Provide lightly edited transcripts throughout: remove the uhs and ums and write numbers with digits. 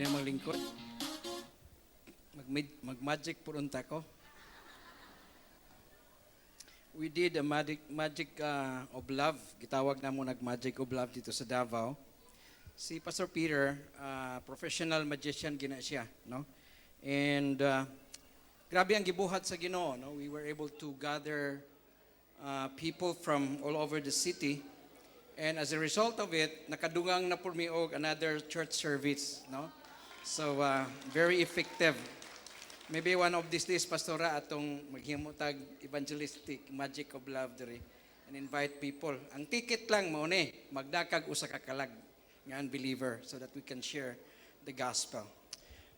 Pwede maglingkod. Mag-magic po unta ko. We did a magic of love. Gitawag namo nag-magic of love dito sa Davao. Si Pastor Peter, professional magician gina siya, no? And grabe ang gibuhat sa Ginoo, no? We were able to gather people from all over the city. And as a result of it, nakadungang na pud mi og another church service, no? So, very effective. Maybe one of these days, Pastora, atong maghimo tag evangelistic magic of love diri and invite people. Ang ticket lang mao ni, magdala kag usa ka kalag nga unbeliever so that we can share the gospel.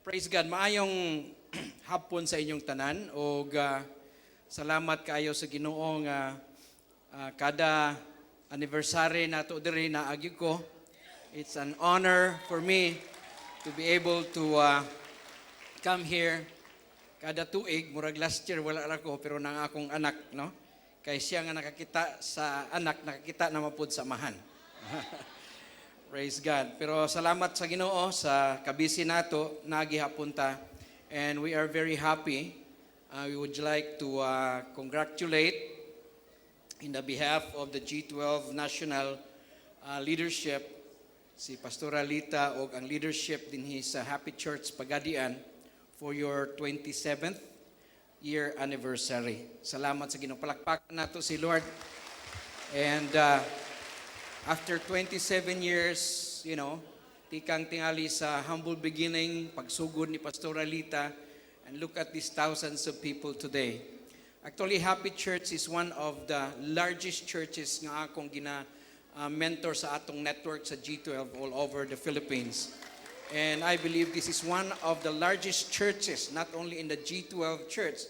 Praise God. Maayong hapon sa inyong tanan og salamat kaayo sa Ginoo nga kada anniversary nato diri naa gyud ko. It's an honor for me to be able to come here kada tuig. Murag last year wala ra ko, pero nang akong anak, no, kay siya nga nakakita sa anak, nakakita na mapud sa amahan. Praise God. Pero salamat sa Ginoo sa kabisi nato naa gihapon ta, and we are very happy. We would like to congratulate in the behalf of the G12 national leadership si Pastora Lita og ang leadership dinhi sa Happy Church Pagadian for your 27th year anniversary. Salamat sa Ginoo. Palakpakan nato si Lord. And after 27 years, tikang tingali sa humble beginning, pagsugod ni Pastora Lita, and look at these thousands of people today. Actually, Happy Church is one of the largest churches nga akong gina mentor sa atong network sa G12 all over the Philippines. And I believe this is one of the largest churches, not only in the G12 church,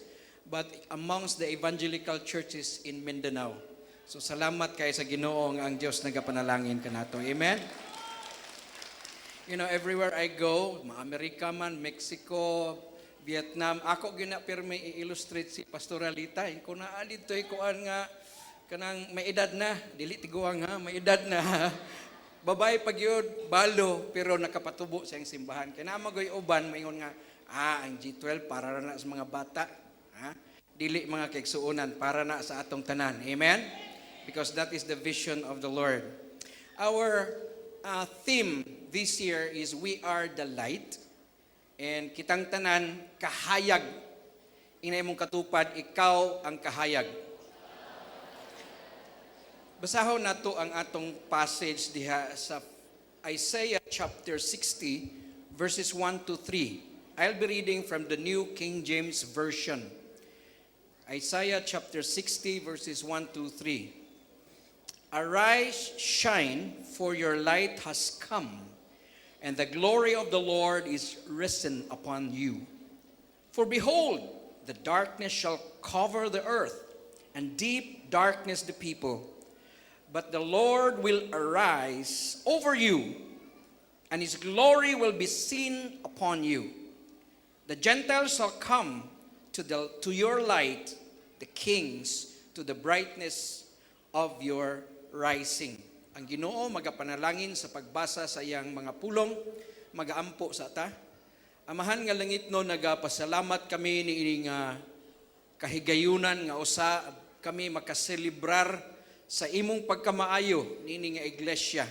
but amongst the evangelical churches in Mindanao. So salamat kay sa Ginoo nga ang Dios nagapanalangin kanato. Amen. Everywhere I go, ma Amerika man, Mexico, Vietnam, ako gina pirmi i-illustrate si Pastora Lita. Ko na dito kuan nga kanang may edad na, dili tiguang ha, may edad na. Babae pag yun, balo, pero nakapatubo sa iyang simbahan. Kaya naa magoy uban, maingon nga, "Ah, ang G12 para na sa mga bata." Ha? Dili, mga kaigsuonan, para na sa atong tanan. Amen? Because that is the vision of the Lord. Our theme this year is "We Are the Light." And kitang tanan, kahayag. Ingna imong katupad, "Ikaw ang kahayag." Basahon nato ang atong passage diha sa Isaiah chapter 60 verses 1 to 3. I'll be reading from the New King James Version. Isaiah chapter 60 verses 1 to 3. "Arise, shine, for your light has come, and the glory of the Lord is risen upon you. For behold, the darkness shall cover the earth, and deep darkness the people. But the Lord will arise over you, and his glory will be seen upon you. The Gentiles shall come to your light, the kings to the brightness of your rising." Ang Ginoo magapanalangin sa pagbasa sa iyang mga pulong, magaampo sa ta. Amahan nga langitnon, nagapasalamat kami niini nga kahigayunan nga usa kami makaselebrar sa imong pagkamaayo niini nga iglesia.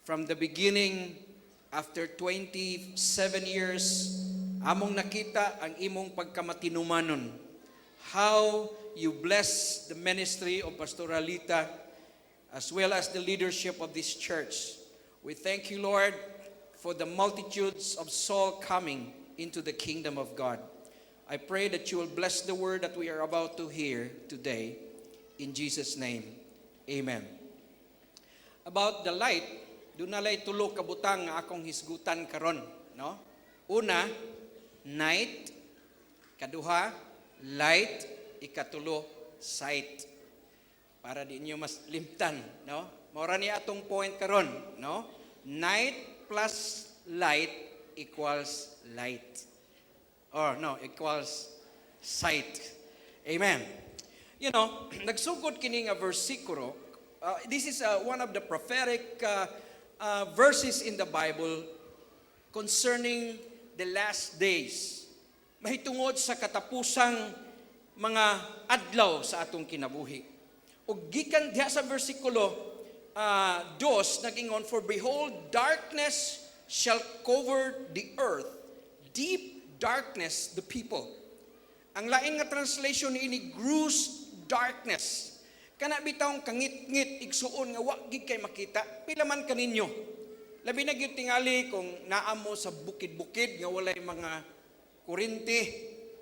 From the beginning, after 27 years, among nakita ang imong pagkamatinumanon. How you bless the ministry of Pastor Alita as well as the leadership of this church. We thank you, Lord, for the multitudes of soul coming into the kingdom of God. I pray that you will bless the word that we are about to hear today. In Jesus' name, amen. About the light, duna lay tulo ka butang nga akong hisgutan karon, no? Una, night, kaduha, light, ikatulo, sight. Para di niyo mas limtan, no? Mao ra ni atong point karon, no? Night plus light equals light. Or no, equals sight. Amen. Nagsugod kini nga versikulo. This is one of the prophetic verses in the Bible. concerning the last days. Mahitungod sa katapusang mga adlaw sa atong kinabuhi. Ug gikan diha sa versikulo 2, nag-ingon, "For behold, darkness shall cover the earth, deep darkness the people." Ang lain nga translation niini, gross darkness. Kana bitawng kangit-ngit, igsuon, nga wa gid kay makita. Pila man kaninyo, labi na gyud tingali kung naa mo sa bukid-bukid nga walay mga kuryente,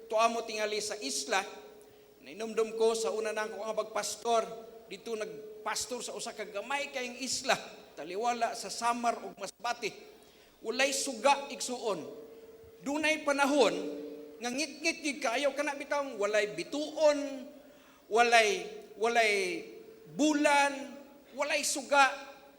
tuwa mo tingali sa isla. Nainumdum ko sa una na ko nga pagpastor, dito nagpastor sa usa ka gamay kayong isla, taliwala sa Samar ug Masbate. Walay suga, igsuon. Dunay panahon nga ngit-ngit gid kaayo, kana bitawng walay bituon, walay bulan, walay suga,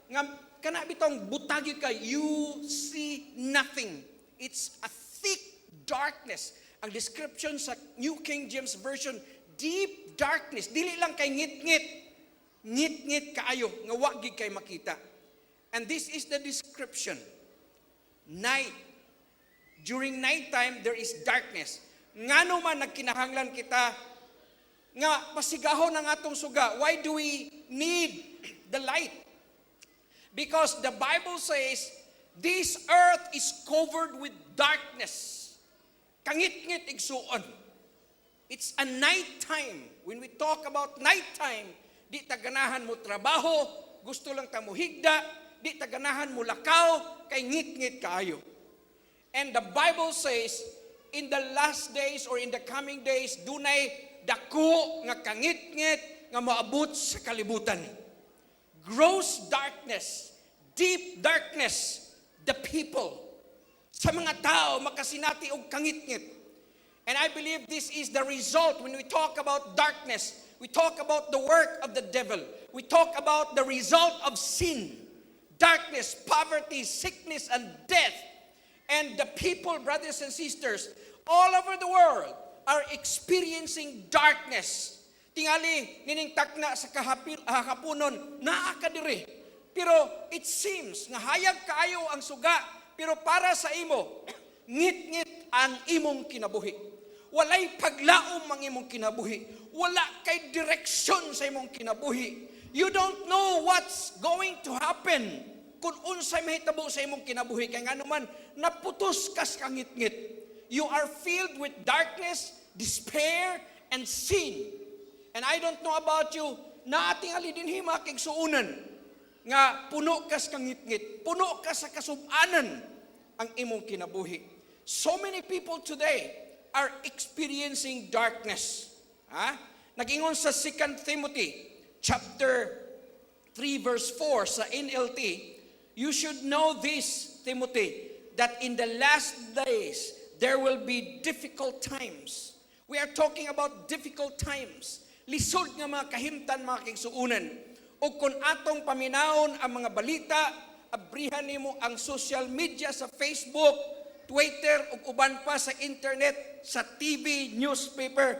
nga kana bitawng butag gyud ka, you see nothing. It's a thick darkness. Ang description sa New King James Version, deep darkness. Dili lang kay ngit-ngit, ngit-ngit kaayo nga wa gid kay makita. And this is the description. Night. During nighttime, there is darkness. Ngano man nagkinahanglan kita nga pasigahon ang atong suga? Why do we need the light? Because the Bible says, this earth is covered with darkness. Kangit-ngit, igsuon. It's a night time. When we talk about nighttime, di ta ganahan mo trabaho, gusto lang ta mo higda, di ta ganahan mo lakaw, kay ngit-ngit kaayo. And the Bible says, in the last days or in the coming days, dunay dako nga kangit-ngit nga moabot sa kalibutan. Gross darkness, deep darkness, the people. Sa mga tao, makasinati og kangit-ngit. And I believe this is the result. When we talk about darkness, we talk about the work of the devil. We talk about the result of sin. Darkness, poverty, sickness, and death. And the people, brothers and sisters, all over the world are experiencing darkness. Tingali, nining takna sa kahaponon, naa ka diri. Pero it seems nga hayag kaayo ang suga, pero para sa imo, ngit-ngit ang imong kinabuhi. Walay paglaom ang imong kinabuhi. Wala kay direksyon sa imong kinabuhi. You don't know what's going to happen, kung unsay mahitabo sa imong kinabuhi, kay ngano man naputos kas kangit-ngit. You are filled with darkness, despair, and sin. And I don't know about you, naa tingali dinhi, mga kaigsuonan, nga puno kas kangit-ngit, puno ka sa kasubanan ang imong kinabuhi. So many people today are experiencing darkness. Ha? Nag-ingon sa 2 Timothy chapter 3 verse 4 sa NLT, "You should know this, Timothy, that in the last days there will be difficult times." We are talking about difficult times. Lisod nga mga kahimtan, mga kaigsuonan. O kung atong paminawon ang mga balita, abrihan nimo ang social media sa Facebook, Twitter, ug uban pa sa internet, sa TV, newspaper,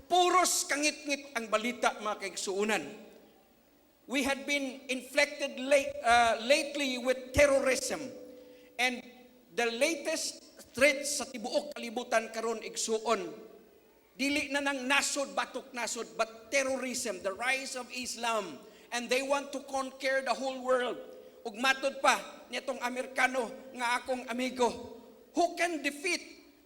puros kangit-ngit ang balita, mga kaigsuonan. We had been inflected lately with terrorism. And the latest threat sa tibuok kalibutan karon, igsuon, dili na nang nasod batok nasod, but terrorism, the rise of Islam, and they want to conquer the whole world. Ug matod pa nitong Amerikano nga akong amigo, who can defeat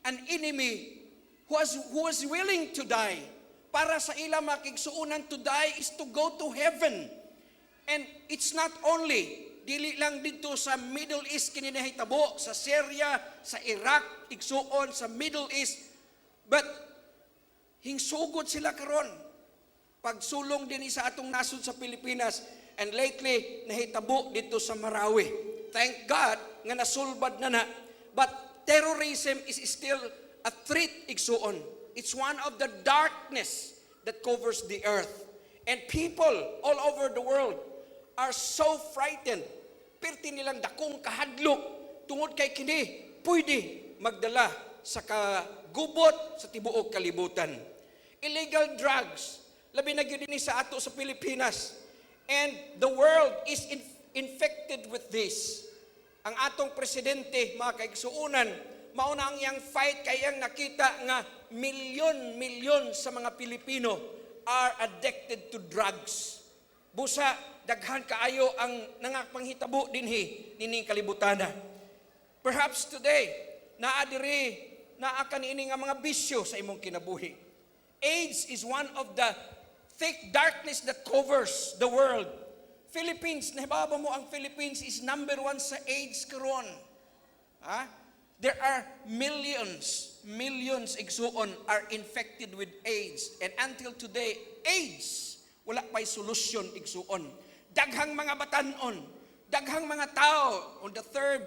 an enemy who is willing to die? Para sa ila, mga kaigsuonan, to die is to go to heaven. And it's not only, dili lang dito sa Middle East kini nahitabo, sa Syria, sa Iraq, igsuon, sa Middle East, but hingsugod sila karon pagsulong din sa atong nasod sa Pilipinas, and lately nahitabo dito sa Marawi. Thank God nga nasulbad na na. But terrorism is still a threat, igsuon. It's one of the darkness that covers the earth. And people all over the world are so frightened. Pirti nilang dakong kahadlok tungod kay kini pwede magdala sa kagubot sa tibuok kalibutan. Illegal drugs, labi na gyud ni sa ato sa Pilipinas. And the world is infected with this. Ang atong presidente, mga kaigsuunan, mao na ang iyang fight kay iyang nakita nga milyon-milyon sa mga Pilipino are addicted to drugs. Busa daghan kaayo ang nangapanghitabo dinhi nining kalibutana. Perhaps today, naa diri, naa ka niini nga mga bisyo sa imong kinabuhi. AIDS is one of the thick darkness that covers the world. Philippines, nahibaw mo ang Philippines is number one sa AIDS karon. Ha? There are millions, millions, igsuon, are infected with AIDS. And until today, AIDS, wala pa'y solusyon, igsuon. Daghang mga batanon, daghang mga tao on the third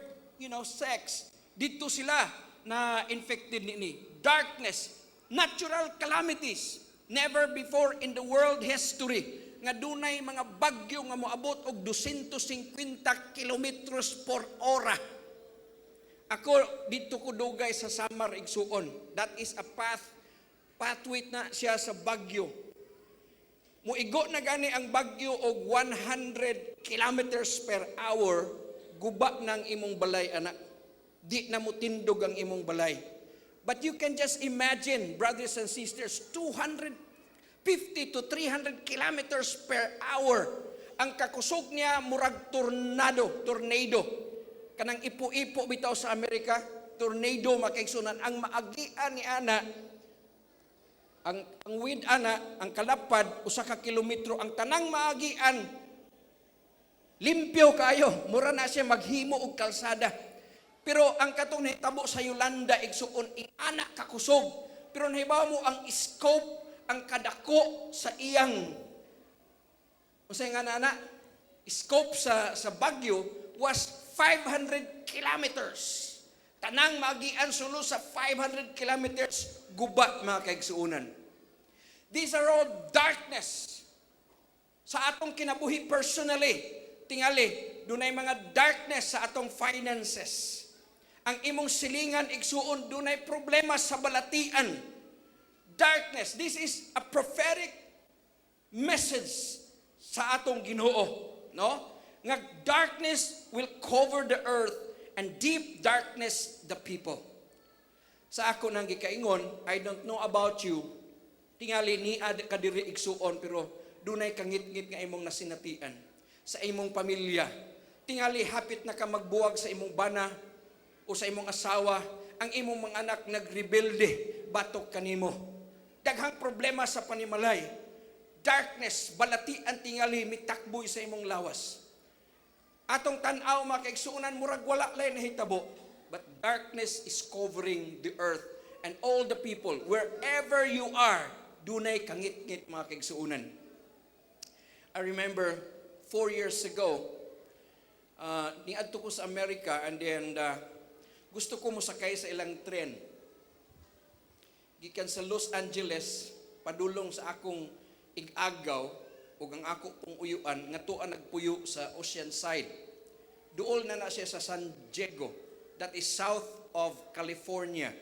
sex, dito sila na infected niini. Darkness, natural calamities, never before in the world history nga dunay mga bagyo nga moabot og 250 kilometros por ora. Ako, dito ko dugay sa Samar, igsuon. That is a pathway na siya sa bagyo. Muigo na gani ang bagyo og 100 kilometers per hour, guba ng imong balay, anak. Di na mutindog ang imong balay. But you can just imagine, brothers and sisters, 250 to 300 kilometers per hour. Ang kakusog niya murag tornado, tornado. Kanang ipo-ipo bitaw sa Amerika, tornado, mga kaigsuonan, ang maagian ni ana, ang wind ana, ang kalapad 1 ka kilometro, ang tanang maagian limpyo kaayo, mura na siya maghimo og kalsada. Pero ang katong nahitabo sa Yolanda, igsuon, ana kakusog. Pero nahibaw mo ang scope, ang kadako sa iyang, unsay nga na scope sa bagyo was 500 kilometers. Tanang maagian sulo sa 500 kilometers, guba, mga kaigsuonan. These are all darkness. Sa atong kinabuhi personally, tingali, dunay mga darkness sa atong finances. Ang imong silingan, igsuon, dunay problema sa balatian. Darkness. This is a prophetic message sa atong Ginoo, no? Nga darkness will cover the earth and deep darkness the people. Sa ako nang gikaingon, I don't know about you, tingali naa ka diri, igsuon, pero dunay kangitngit nga imong nasinatian sa imong pamilya. Tingali hapit na ka magbuwag sa imong bana o sa imong asawa, ang imong mga anak nagrebelde batok kanimo. Daghang problema sa panimalay. Darkness, balatian tingali mitakboy sa imong lawas. Atong tan-aw, mga kaigsuonan, murag wala lay nahitabo. But darkness is covering the earth and all the people. Wherever you are, dunay kangitngit, mga kaigsuonan. I remember 4 years ago, niadto ko sa Amerika and then gusto ko mosakay sa ilang tren. Gikan sa Los Angeles, padulong sa akong ig-agaw ug ang ako pong uyuan nga tuan nagpuyo sa Oceanside. Duol na na siya sa San Diego. That is south of California.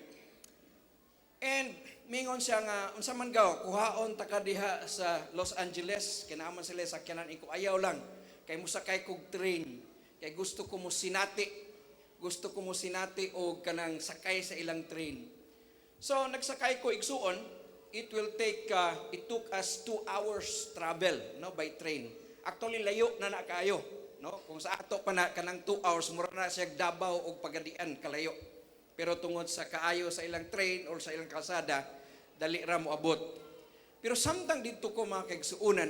And mingon siya nga, "Unsa man gaw, kuhaon ta ka diha sa Los Angeles?" Kay naa man sila sakyanan ko, "Ayaw lang kay mosakay kog train kay gusto ko mo sinati. Gusto ko mo sinati og kanang sakay sa ilang train." So nagsakay ko, igsuon, it took us 2 hours travel, no, by train. Actually layo na na kaayo, no? Kung sa ato pa na kanang 2 hours, mura na siya Davao og Pagadian kalayo. Pero tungod sa kaayo sa ilang train or sa ilang kalsada, dali ra mo abot. Pero samtang dito ko, mga kaigsuonan,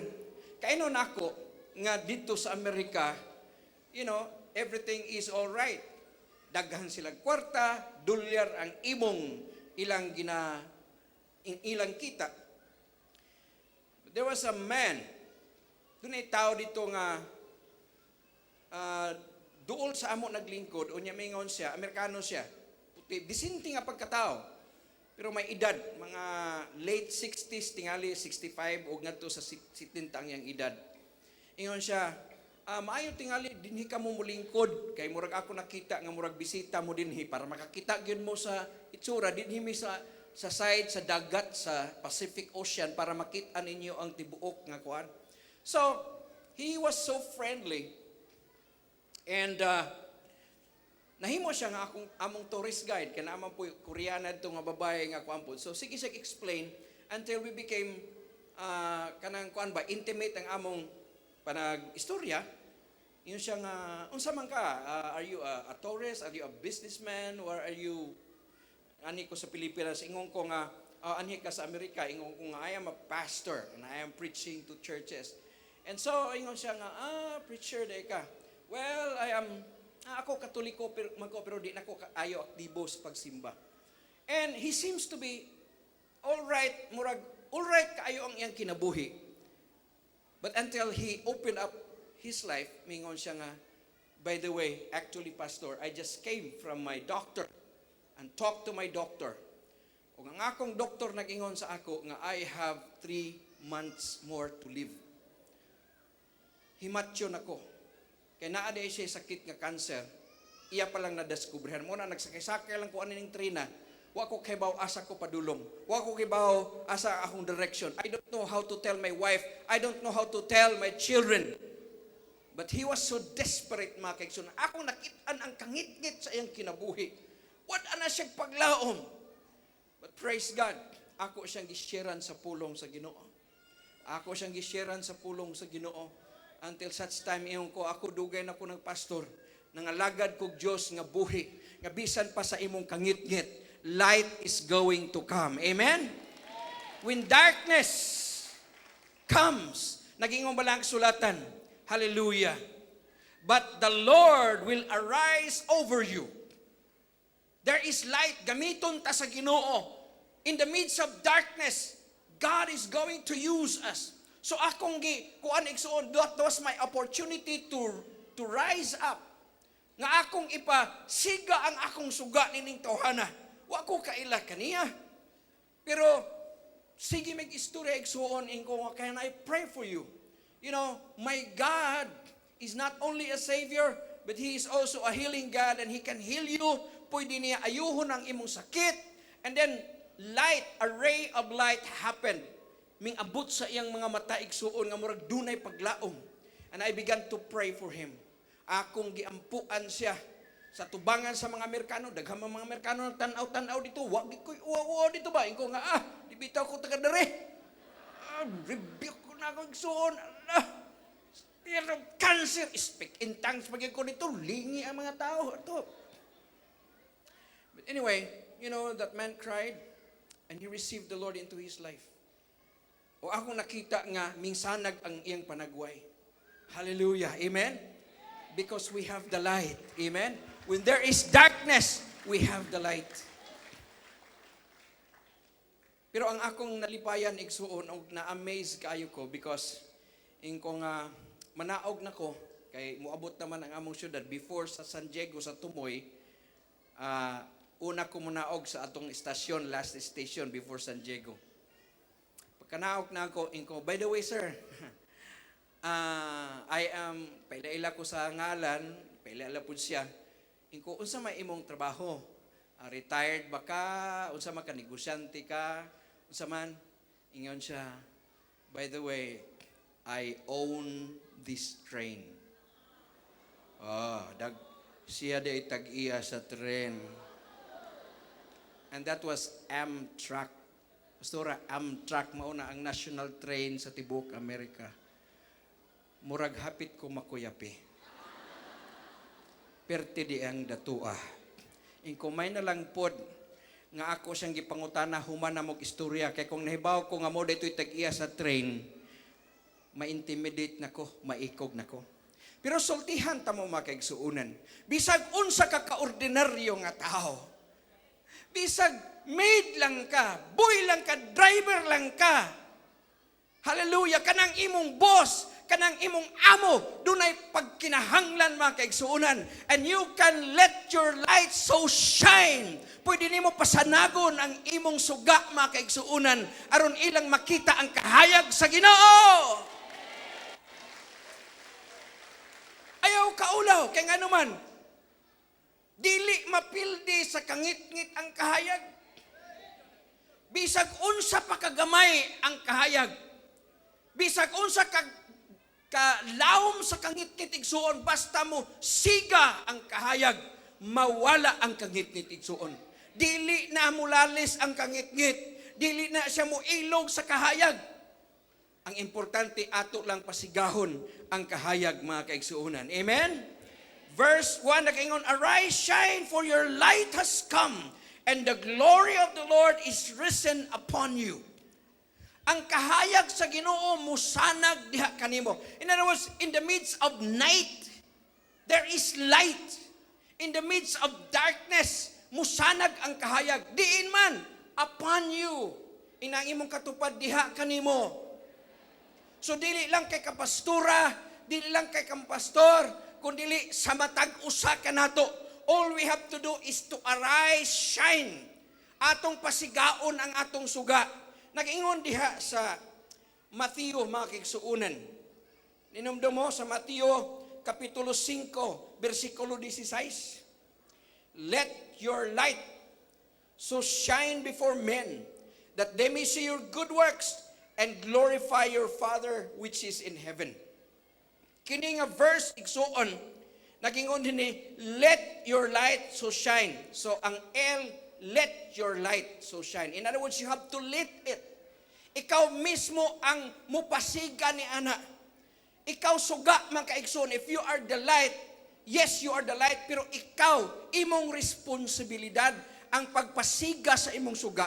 kaino nako nga dito sa Amerika, everything is all right. Daghan silang kwarta, dolyar ang imong ilang gina ilang kita. But there was a man, dunay tao dito nga duol sa amo naglingkod, unya mingon siya, Amerikano siya, puti, disente nga pagkatao. Pero may edad, mga late 60s, tingali 65 o ngadto sa 70 ang iyang edad. Ingon siya, "Maayo tingali dinhi ka mo mulingkod kay murag ako nakita nga murag bisita mo dinhi para makakita gyud mo sa itsura dinhi mi sa side sa dagat, sa Pacific Ocean, para makita ninyo ang tibuok nga kuan." So, he was so friendly. And Nahimo siya nga akong among tourist guide, kay naa man po Koreana dito nga babae nga kuan po. So sige siya explain until we became kanang kuan ba, intimate ang among panag-istorya. Yun siya nga, "Unsa man ka? Are you a tourist? Are you a businessman? Or are you," ani ko sa Pilipinas, ingon ko nga, anhi ka sa Amerika, ingon ko nga, "I am a pastor and I am preaching to churches." And so, ingon siya nga, "Ah, preacher diay ka. Well, I am, ako Katoliko pero, man ko, pero di na ko ayo aktibo sa pagsimba." And he seems to be all right, murag, all right kaayo ang iyang kinabuhi. But until he opened up his life, mingon siya nga, "By the way, actually, Pastor, I just came from my doctor and talked to my doctor. Ug ang akong doktor nag-ingon sa ako nga I have 3 months more to live. Himatyon ako." Kay naa diay siya sakit nga cancer. Iya pa lang nadiskubrihan. Mao na nagsakay-sakay lang ko aning trena. Wa ko kibaw asa ko padulong. Wa ko kibaw asa akong direction. I don't know how to tell my wife. I don't know how to tell my children. But he was so desperate, mga kaigsoon. Akong nakitaan ang kangitngit sa iyang kinabuhi. Wala na siyang paglaom. But praise God, ako siyang gisharean sa pulong sa Ginoo. Ako siyang gisharean sa pulong sa Ginoo. Until such time, ingon ko, "Ako dugay na ko ng pastor. Nangalagad kog Diyos nga buhi, nga bisan pa sa imong kangitngit, light is going to come." Amen? When darkness comes, nag-ingon bala ang sulatan? Hallelujah. But the Lord will arise over you. There is light. Gamiton ta sa Ginoo. In the midst of darkness, God is going to use us. So akong gi kuan, igsuon, that was my opportunity to rise up. Nga akong ipasiga ang akong suga nining tawhana. Wa ko kaila kaniya. Pero sige mig istorya, igsuon, ingon ko, "Can I pray for you? My God is not only a savior, but He is also a healing God and He can heal you. Pwede niya ayuhon ang imong sakit." And then, light, a ray of light happened. Ming abot sa iyang mga mata, igsuon, nga murag dunay paglaom. And I began to pray for him. Akong giampuan siya sa tubangan sa mga Amerikano, daghan man mga Amerikano nang tan-aw-tan-aw dito, wa gid ko'y uwa-uwa dito ba? Ingon ko nga, "Ah, di bitaw ko taga dere." Ah, rebuke ko na ako, igsuon. Ah, spirit of cancer. Speak in tongues pag ko dito, lingi ang mga tao. Ito. But anyway, that man cried and he received the Lord into his life. O akong nakita nga mingsanag ang iyang panagway. Hallelujah. Amen? Because we have the light. Amen? When there is darkness, we have the light. Pero ang akong nalipayan, igsuon, og na-amaze kaayo ko because ingon ko nga manaog na ko kay moabot naman ang among syudad before sa San Diego sa Tumoy. Una ko munaog sa atong istasyon, last station before San Diego. Pagkanaog na ako, ingon ko, "By the way, sir, I am," paila-ila ko sa ngalan, paila-ila po siya. Ingon ko, "Unsa may imong trabaho? Retired ba ka? Unsa man ka, negosyante ka? Unsa man?" Ingon siya, "By the way, I own this train." Ah, dag siya diay tag-iya sa tren. And that was Amtrak. Pastora, Amtrak mao na ang national train sa tibuok Amerika. Murag hapit ko makuyapi. Perti di ang datua. Inkumay na lang pod nga ako siyang gipangutana human na mog istorya kay kung nahibaw ko nga mo dito'y tag-iya sa train, ma-intimidate na ko, maikog na ko. Pero sultihan ta mo, mga kaigsuonan. Bisag unsa ka kaordinaryo nga tao. Bisag maid lang ka, boy lang ka, driver lang ka. Hallelujah, kanang imong boss, kanang imong amo, dunay pagkinahanglan, mga kaigsuonan. And you can let your light so shine. Pwede nimo pasanagon ang imong suga, mga kaigsuonan, aron ilang makita ang kahayag sa Ginoo. Ayaw kaulaw, kay ngano man, dili mapildi sa kangitngit ang kahayag. Bisag unsa pa kagamay ang kahayag. Bisag unsa ka kalawom sa kangitngit, igsuon, basta mo siga ang kahayag. mawala ang kangitngit, igsuon. Dili na mulalis ang kangitngit. Dili na siya muilog sa kahayag. Ang importante, ato lang pasigahon ang kahayag, mga kaigsuonan. Amen? Verse 1, nakaingon, "Arise, shine, for your light has come, and the glory of the Lord is risen upon you." Ang kahayag sa Ginoo musanag diha kanimo. In other words, in the midst of night, there is light. In the midst of darkness, musanag ang kahayag. Diin man, upon you. Inang imong katupad diha kanimo. So dili lang kay kapastura, dili lang kay kampastor, kun dili sa matag usa ka nato. All we have to do is to arise, shine. Atong pasigaon ang atong suga. Nag-ingon diha sa Mateo, mga kaigsuonan. Ninumdum mo sa Mateo Kapitulo 5, versikulo 16. "Let your light so shine before men that they may see your good works and glorify your Father which is in heaven." Kini nga verse, igsuon, nagingon dinhi, "Let your light so shine." So ang L, let your light so shine. In other words, you have to let it. Ikaw mismo ang mupasiga ni ana. Ikaw suga, mga kaigsoon. If you are the light, yes, you are the light, pero ikaw, imong responsibilidad ang pagpasiga sa imong suga.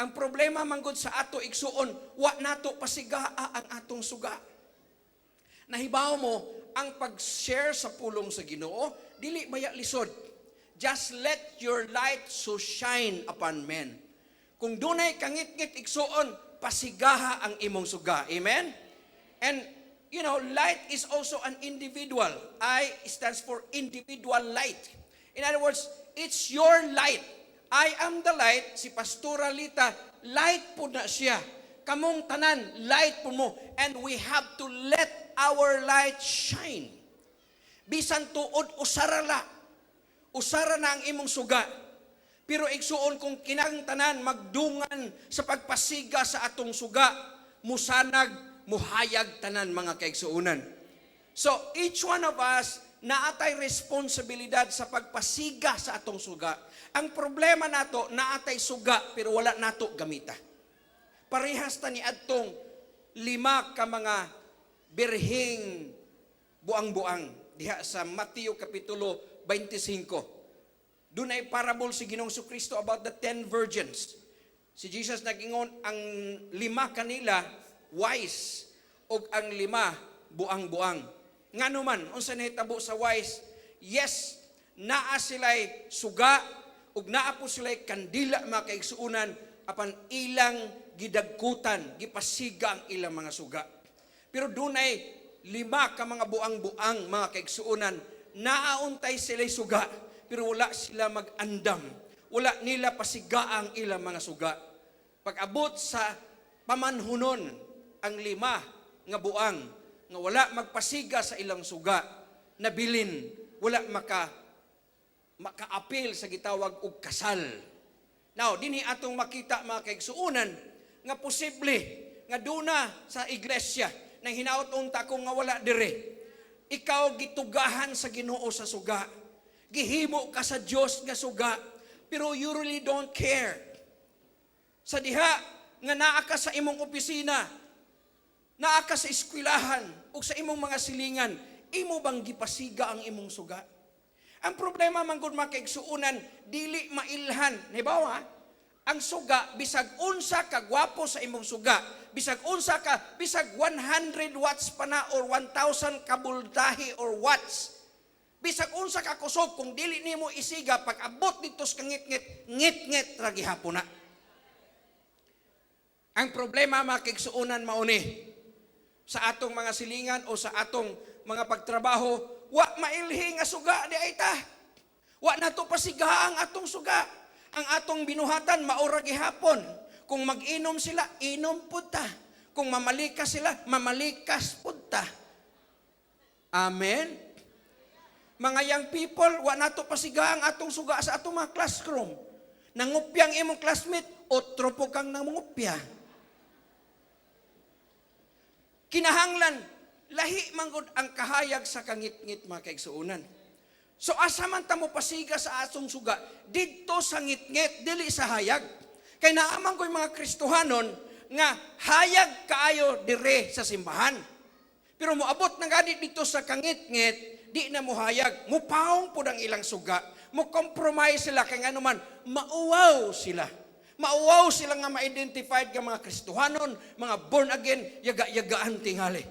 Ang problema manggod sa ato, igsuon, wa nato pasigaa ang atong suga. Nahibaw mo, ang pag-share sa pulong sa Ginoo, dili maya lisod. Just let your light so shine upon men. Kung dunay kangitngit, igsuon, pasigaha ang imong suga. Amen? And light is also an individual. I stands for individual light. In other words, it's your light. I am the light, si Pastora Lita, light po na siya. Kamong tanan, light po mo. And we have to let our light shine. Bisan tuod, usara la. Usara na ang imong suga. Pero igsuon, kung kinang tanan magdungan sa pagpasiga sa atong suga, musanag, muhayag tanan, mga kaigsuonan. So each one of us naatay responsibilidad sa pagpasiga sa atong suga. Ang problema nato, naatay suga pero wala nato gamita. Parehas ta ni adtong lima ka mga birhing buang-buang diha sa Mateo Kapitulo 25. Dunay parable si Ginoong Kristo about the 10 virgins. Si Jesus nagingon ang lima kanila wise ug ang lima buang-buang. Ngano man, unsa nahitabo sa wise? Yes, naa sila'y suga ug naa po sila'y kandila, mga kaigsuonan, apan ilang gidagkutan, gipasiga ang ilang mga suga. Pero dunay lima ka mga buang-buang, mga kaigsuonan, naauntay sila'y suga, pero wala sila mag-andam. Wala nila pasiga ang ilang mga suga. Pag-abot sa pamanhunon, ang lima nga buang nga wala magpasiga sa ilang suga, nabilin, wala makaapil sa gitawag og kasal. Now, dinhi atong makita, mga kaigsuonan, nga posible nga duna sa iglesia nang hinaot unta ko nga wala dire. Ikaw gitugahan sa Ginoo sa suga. Gihimo ka sa Dios nga suga, pero you really don't care. Sa diha nga naa ka sa imong opisina, naa ka sa eskwelahan ug sa imong mga silingan, imo bang gipasiga ang imong suga? Ang problema man gud, mga kaigsuonan, dili mailhan. Halimbawa, ang suga, bisag unsa ka gwapo sa imong suga, bisag unsa ka, bisag 100 watts pa na or 1,000 ka voltahe or watts, bisag unsa ka kusog, kung dili nimo isiga, pag abot dito sa kangitngit, ngit-ngit ra gihapon na. Ang problema, mga kaigsuonan, mauni sa atong mga silingan o sa atong mga pagtrabaho, wa mailhi nga suga di ay ta. Wa nato pasiga ang atong suga. Ang atong binuhatan maura gihapon. Kung mag-inom sila, inom pud ta. Kung mamalikas sila, mamalikas pud ta. Amen. Mga young people, wa nato pasiga ang atong suga sa atong mga classroom. Nangupyang imong classmate, otro po kang nangupya. Kinahanglan, lahi manggod ang kahayag sa kangitngit, mga kaigsuonan. So asa man ta mo pasiga sa atong suga? Didto sa ngitngit, dili sa hayag. Kay naa man koy mga Kristohanon nga hayag kaayo dire sa simbahan. Pero moabot na gani dito sa kangitngit, di na mohayag. Mupawong pud ang ilang suga. Mo compromise sila kay ngano man, mauwaw sila. Mauwaw sila nga ma-identified nga mga Kristohanon, mga born again, yaga-yagaan tingali.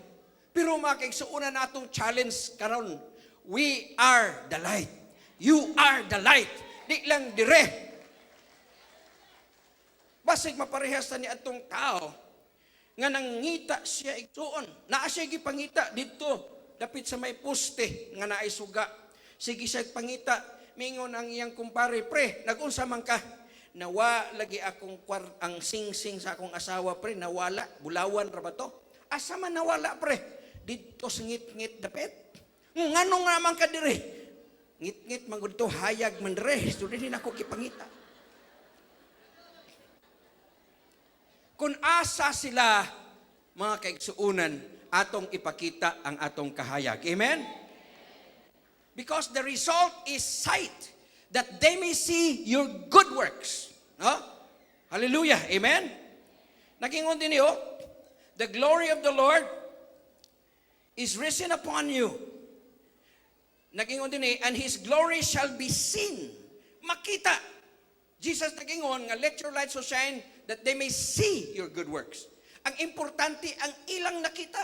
Pero, mga kaigsuonan, natong challenge karon, we are the light. You are the light. Di lang dire. Basig maparehas ta ni atong tao nga nangita siya, igsuon. Naa siya gipangita dito dapit sa may poste nga naay suga. Sige siya pangita, mingon ang iyang kumpare, "Pre, nagunsa man ka?" "Nawa lagi akong ang sing-sing sa akong asawa, pre, nawala, bulawan ra ba to?" "Asa man nawala, pre?" "Didto sa ngit-ngit dapit." "Ngano nga man ka dire?" "Ngit-ngit man gud to, hayag man dire. So dinhi nako gipangita." Kung asa sila, mga kaigsuunan, atong ipakita ang atong kahayag. Amen? Because the result is sight, that they may see your good works. No? Hallelujah. Amen? Nagingon din niyo, "The glory of the Lord is risen upon you." Nagingon din eh, "And His glory shall be seen." Makita. Jesus nagingon nga, "Let your light so shine that they may see your good works." Ang importante, ang ilang nakita.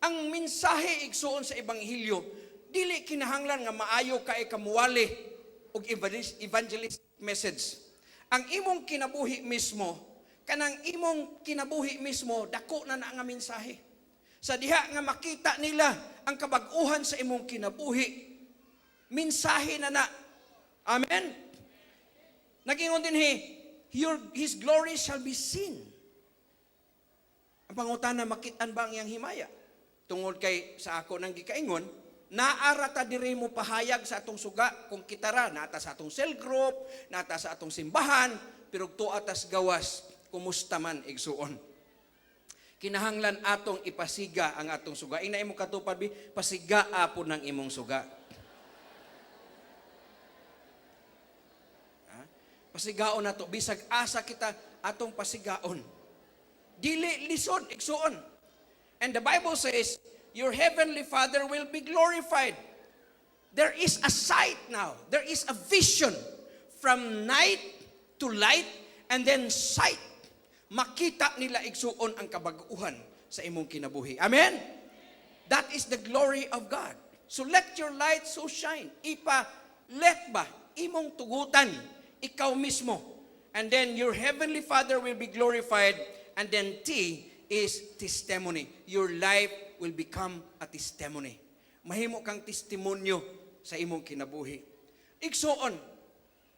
Ang mensahe, igsuon, sa ebanghelyo, dili kinahanglan nga maayo ka kamuwali og evangelist message. Ang imong kinabuhi mismo, kanang imong kinabuhi mismo, dako na na nga mensahe. Sa diha nga makita nila ang kabag-uhan sa imong kinabuhi, mensahe na na. Amen? Nagingon din he, "His glory shall be seen." Ang pangutana, makitaan ba ang iyang himaya? Tungod kay sa ako nang gikaingon, naa ra ta diri mo pahayag sa atong suga kung kita ra, nata sa atong cell group, nata sa atong simbahan, pero tuwa tas gawas, kumusta man, igsuon? Kinahanglan atong ipasiga ang atong suga. Ingna imo katupad bi, pasiga po ng imong suga. Ha? Pasigaon nato bisag asa kita, atong pasigaon. Dili lisod, igsuon. And the Bible says, your heavenly Father will be glorified. There is a sight now. There is a vision from night to light and then sight. Makita nila, igsuon, ang kabaguhan sa imong kinabuhi. Amen? That is the glory of God. So let your light so shine. Ipa, let ba, imong tugutan, ikaw mismo. And then your heavenly Father will be glorified. And then T is testimony. Your life will become a testimony. Mahimo kang testimonyo sa imong kinabuhi. Igsuon,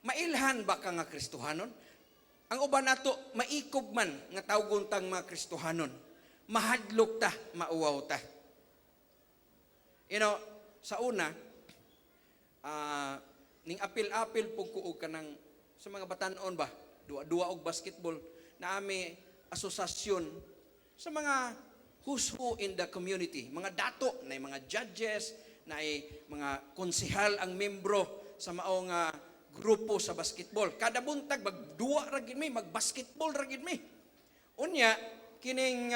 mailhan ba ka nga Kristohanon? Ang uban nato, maikog man nga tawgon tang mga Kristohanon. Mahadlok ta, mauwaw ta. Sa una, ning apil-apil pug ko og kanang sa mga batanon ba, duwa-duwa og basketball, na ami asosasyon sa mga who's who in the community, mga dato, na mga judges, na mga konsehal ang membro sa mao nga grupo sa basketball. Kada buntag magduwa ra gid mi, magbasketball ra gid mi. Unya kining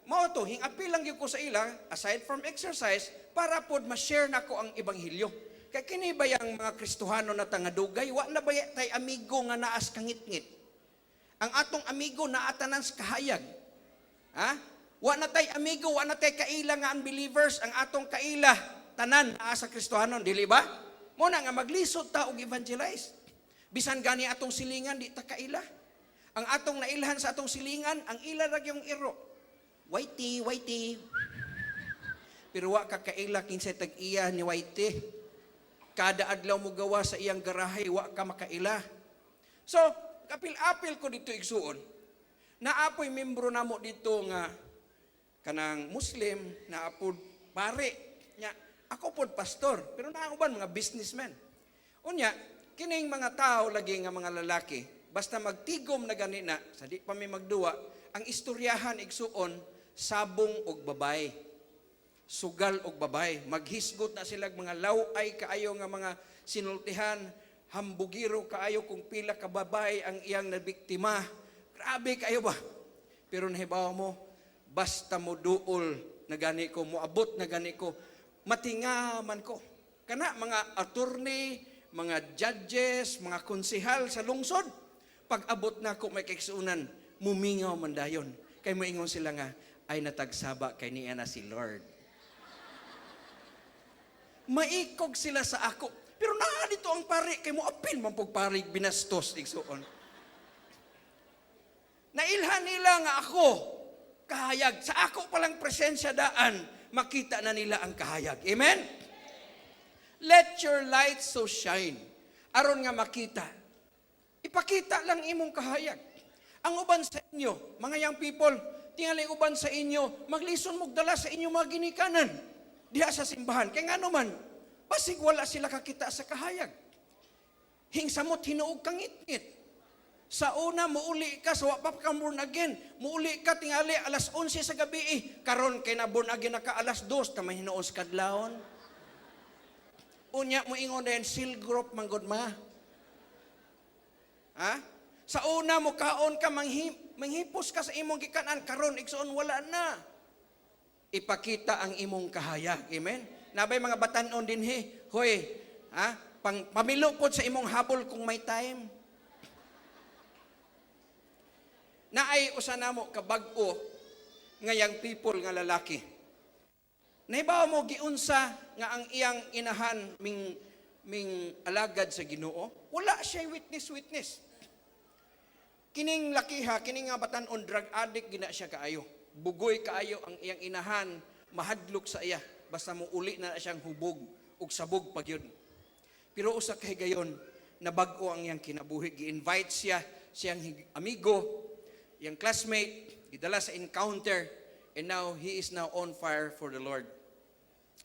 mao to, hing apil lang gyud ko sa ila aside from exercise para pod ma-share nako ang ebanghelyo. Kay kini ba yang mga Kristohano na tangadugay, wa na ba tay amigo nga naas kangitngit? Ang atong amigo naa tanan sa kahayag. Ha? Wa na tay amigo, wa na tay kaila nga unbelievers, ang atong kaila tanan naa sa Kristohanon, dili ba? Mo na nga maglisod ta og evangelize. Bisan gani atong silingan di ta kaila. Ang atong nailhan sa atong silingan, ang ila ra yung iro. Whitey, whitey. Pero wa ka kaila kinsay tag-iya ni Whitey. Kada adlaw mo gawa sa iyang garahe, wa ka makaila. So, kapil-apil ko dito, igsuon. Naapoy membro namo dito nga kanang Muslim, naapod pare. Nya, ako pod pastor, pero naa uban mga businessman. Unya, kining mga tao lagi nga mga lalaki, basta magtigom na gani na, sa di pa mi magduwa, ang istoryahan, igsuon, sabong og babay. Sugal og babay, maghisgot na sila mga law-ay kaayo nga mga sinultihan, hambugiro kaayo kung pila ka babay ang iyang nabiktima. Grabe kaayo ba? Pero nahibaw mo, basta mo duol na gani ko, moabot na gani ko, matinga man ko. Kana mga attorney, mga judges, mga konsehal sa lungsod, pag abot na ako, mga kaigsuonan, mumingaw man dayon. Kay moingon sila nga, "Ay, natagsaba kay niya na si Lord." Maikog sila sa ako. Pero naa dito ang pari, kay mo apil man pug pari binastos, igsuon. Nailhan nila nga ako, kahayag. Sa ako palang presensya daan, makita na nila ang kahayag. Amen? Let your light so shine. Aron nga makita. Ipakita lang imong kahayag. Ang uban sa inyo, mga young people, tingali uban sa inyo, maglison mog dala sa inyong mga ginikanan diha sa simbahan. Kaya nga naman, basig wala sila kakita sa kahayag. Hingsamot hinuog kang ngit. Sa una, muuli ka, sa wa pa ka born again. Muuli ka, tingali, alas 11 sa gabi eh. Karon kay na born again na ka, alas 2, tamay hinuos kadlawon. Unya mo ingon din, "Cell group manggod ma." Ha? Sa una mo kaon ka, manghipos ka sa imong gikanan, karon igsoon wala na. Ipakita ang imong kahayag. Amen? Nabay mga batanon dinhi. Hoy, ha? Pang pamilo pod sa imong habol kung may time. Naay usa namo kabag-o nga young people nga lalaki. Nahibaw mo giunsa nga ang iyang inahan ming alagad sa Ginoo? Wala siya witness witness. Kining lakiha, kining nga batan-on, drug addict gina siya kaayo. Bugoy kaayo ang iyang inahan, mahadlok sa iya basta mo uli na siyang hubog ug sabog pa gyud. Pero usa ka higayon, nabag-o ang iyang kinabuhi. Gi-invite siya siyang amigo, iyang classmate, gidala sa encounter, and now he is now on fire for the Lord.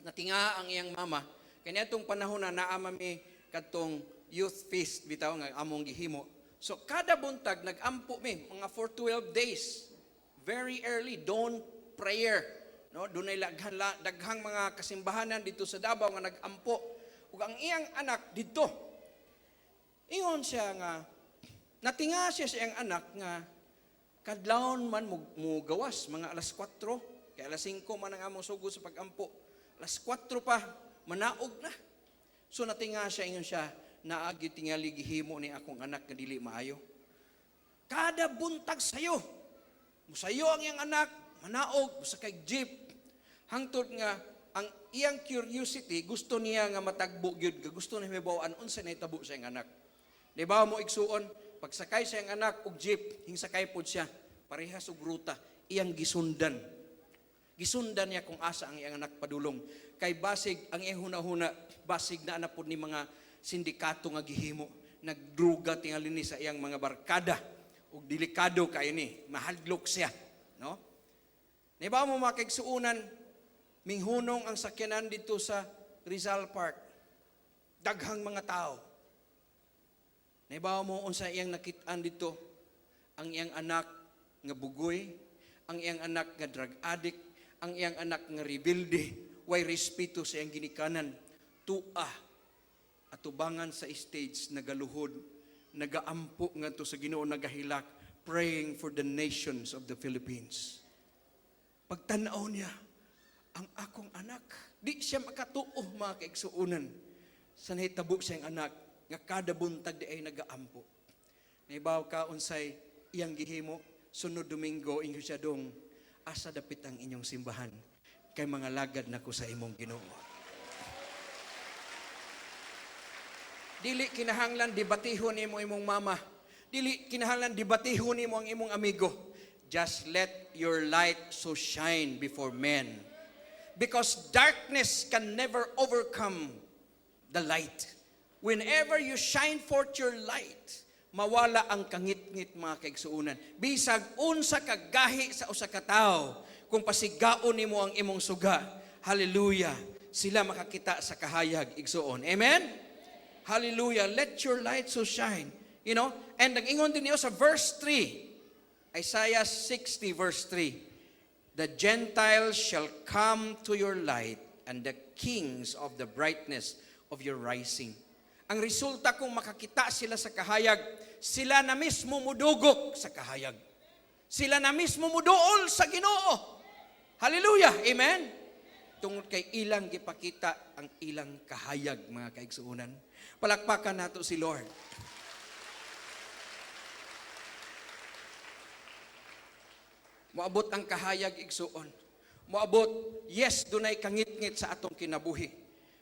Natinga ang iyang mama. Kanya itong panahon na naa mi kadtong youth feast bitaw nga among gihimo. So kada buntag nagampo mi mga for 12 days. Very early dawn prayer. No, dunay daghan daghang mga kasimbahanan dito sa Davao nga nagampo. Ug ang iyang anak didto. Ingon siya nga natinga siya sa iyang anak nga kadlawon man mo gawas mga alas 4, kay alas 5 man ang among sugod sa pagampo. Alas 4 pa manaog na. So natinga siya, ingon siya, "Naagi tingali gihimo ni akong anak nga dili maayo." Kada buntag sayo. Musayo ang iyang anak, manaog, sakay jeep. Hangtod nga ang iyang curiosity, gusto niya nga matagbo gyud, gusto niya mahibaw-an unsa nahitabo sa iyang anak. Di ba mo igsuon, pagsakay sa iyang anak og jeep, hingsakay pod siya, parehas og ruta, iyang gisundan. Gisundan niya kung asa ang iyang anak padulong. Kay basig ang iyang hunahuna, basig na na pod ni mga sindikato nga gihimo, nagdruga tingali ni sa iyang mga barkada ug delikado kayo ni, mahadlok siya, no? Di ba mo, mga kaigsuonan, minghunong ang sakyanan dito sa Rizal Park. Daghang mga tao. Nahibaw mo unsa iyang nakit-an dito? Ang iyang anak nga bugoy, ang iyang anak nga drug addict, ang iyang anak nga rebelde, way respeto sa iyang ginikanan. Tua atubangan sa stage, nagaluhod, nagaampo ngadto sa Ginoo, nagahilak, praying for the nations of the Philippines. Pagtanaw niya, ang akong anak, di siya makatuo, mga kaigsuonan, sa nahitabo siyang anak, nga kada buntag di ay nagaampo. Nahibaw ka unsay iyang gihimo? Sunod Domingo, ingon siya, "Dong, asa dapit ang inyong simbahan? Kay mangalagad na ko sa imong Ginoo." Dili kinahanglan debatihon nimo imong mama. Dili kinahanglan debatihon nimo ang imong amigo. Just let your light so shine before men. Because darkness can never overcome the light. Whenever you shine forth your light, mawala ang kangitngit, mga kaigsuonan. Bisag unsa ka gahi sa usa ka tawo, kung pasigaon nimo ang imong suga, hallelujah, sila makakita sa kahayag, igsuon. Amen? Hallelujah. Let your light so shine. And ang ingon din niyo sa verse 3, Isaiah 60 verse 3. "The Gentiles shall come to your light and the kings of the brightness of your rising." Ang resulta kung makakita sila sa kahayag, sila na mismo mudugok sa kahayag. Sila na mismo muduol sa Ginoo. Hallelujah! Amen? Tungod kay ilang gipakita ang ilang kahayag, mga kaigsuonan. Palakpakan nato si Lord. Moabot ang kahayag, igsuon. Moabot, yes, dunay kangitngit sa atong kinabuhi.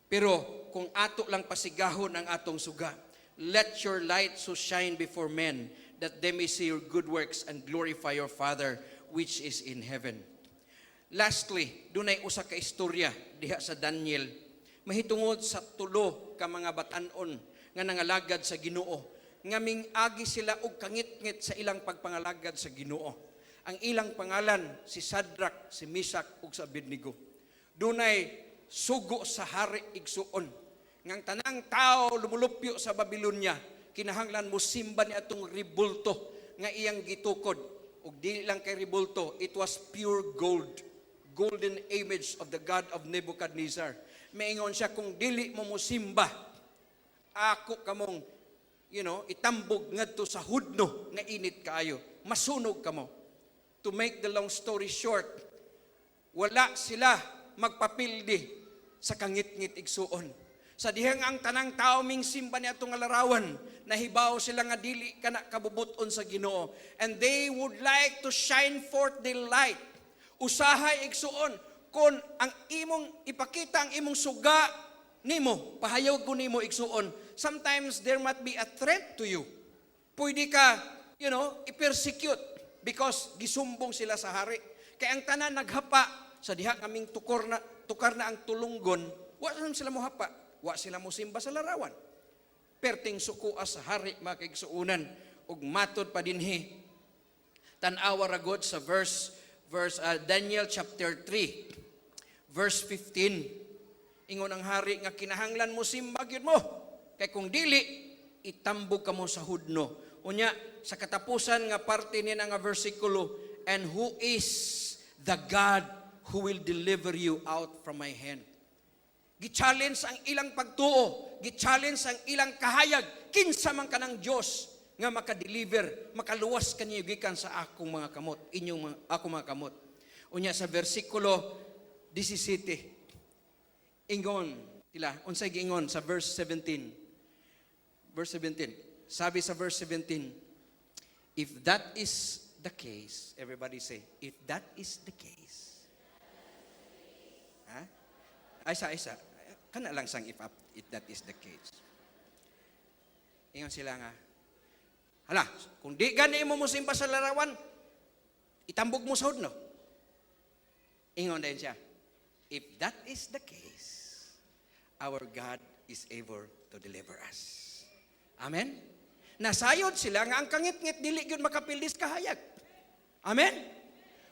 Pero kung ato lang pasigahon ang atong suga, "Let your light so shine before men that they may see your good works and glorify your Father which is in heaven." Lastly, dunay usa ka istorya diha sa Daniel mahitungod sa tulo ka mga batan-on nga nangalagad sa Ginoo nga ming-agi sila og kangitngit sa ilang pagpangalagad sa Ginoo. Ang ilang pangalan si Shadrach, si Meshach ug si Abednego. Dunay sugo sa hari, igsuon, ngang tanang tao lumulupyo sa Babylonia kinahanglan mo simba ni atong rebulto nga iyang gitukod, ug dili lang kay rebulto, it was pure gold, golden image of the god of Nebuchadnezzar. Maingon siya, "Kung dili mo mosimba, ako kamong itambog ngadto sa hudno nga init kaayo, masunog kamo." To make the long story short, wala sila magpapildi sa kangitngit, igsuon. Sa dihang ang tanang tao ming simba ni atong larawan, nahibaw sila nga dili kana kabubuton sa Ginoo and they would like to shine forth the light. Usahay, igsuon, kung ang imong ipakita ang imong suga nimo, pahayag ko nimo, igsuon, sometimes there might be a threat to you. Pwede ka i-persecute because gisumbong sila sa hari. Kay ang tanan naghapa sa diha kaming tukor na tukar na ang tulunggon, wa naman sila mohapa, wa sila mo simba sa larawan. Perting sukua sa hari, mga kaigsuonan, ug matod pa dinhi. Tan-awa ra gud sa verse verse Daniel chapter 3 verse 15. Ingon ang hari nga kinahanglan mo simba gyud mo. Kay kung dili, itambog kamo sa hudno. Unya sa katapusan nga parte niya nga versikulo, "And who is the God who will deliver you out from my hand?" Gi-challenge ang ilang pagtuo, gi-challenge ang ilang kahayag. Kinsa man kanang Dios nga makadeliver, makaluwas kaniyo gikan sa akong mga kamot, inyong mga, akong mga kamot? Unya sa versikulo 17, ingon tila, unsay giingon sa verse 17? Verse 17. Sabi sa verse 17, "If that is the case," everybody say, "If that is the case." Ha? Ay, sa isa. Kana lang sang if that is the case. Ingon sila nga, "Hala, kung di gani mo mosimba sa larawan, itambog mo sa hudno." Ingon din siya, "If that is the case, our God is able to deliver us." Amen? Nasayod sila nga ang kangitngit dili gyud makapildis kahayag. Amen?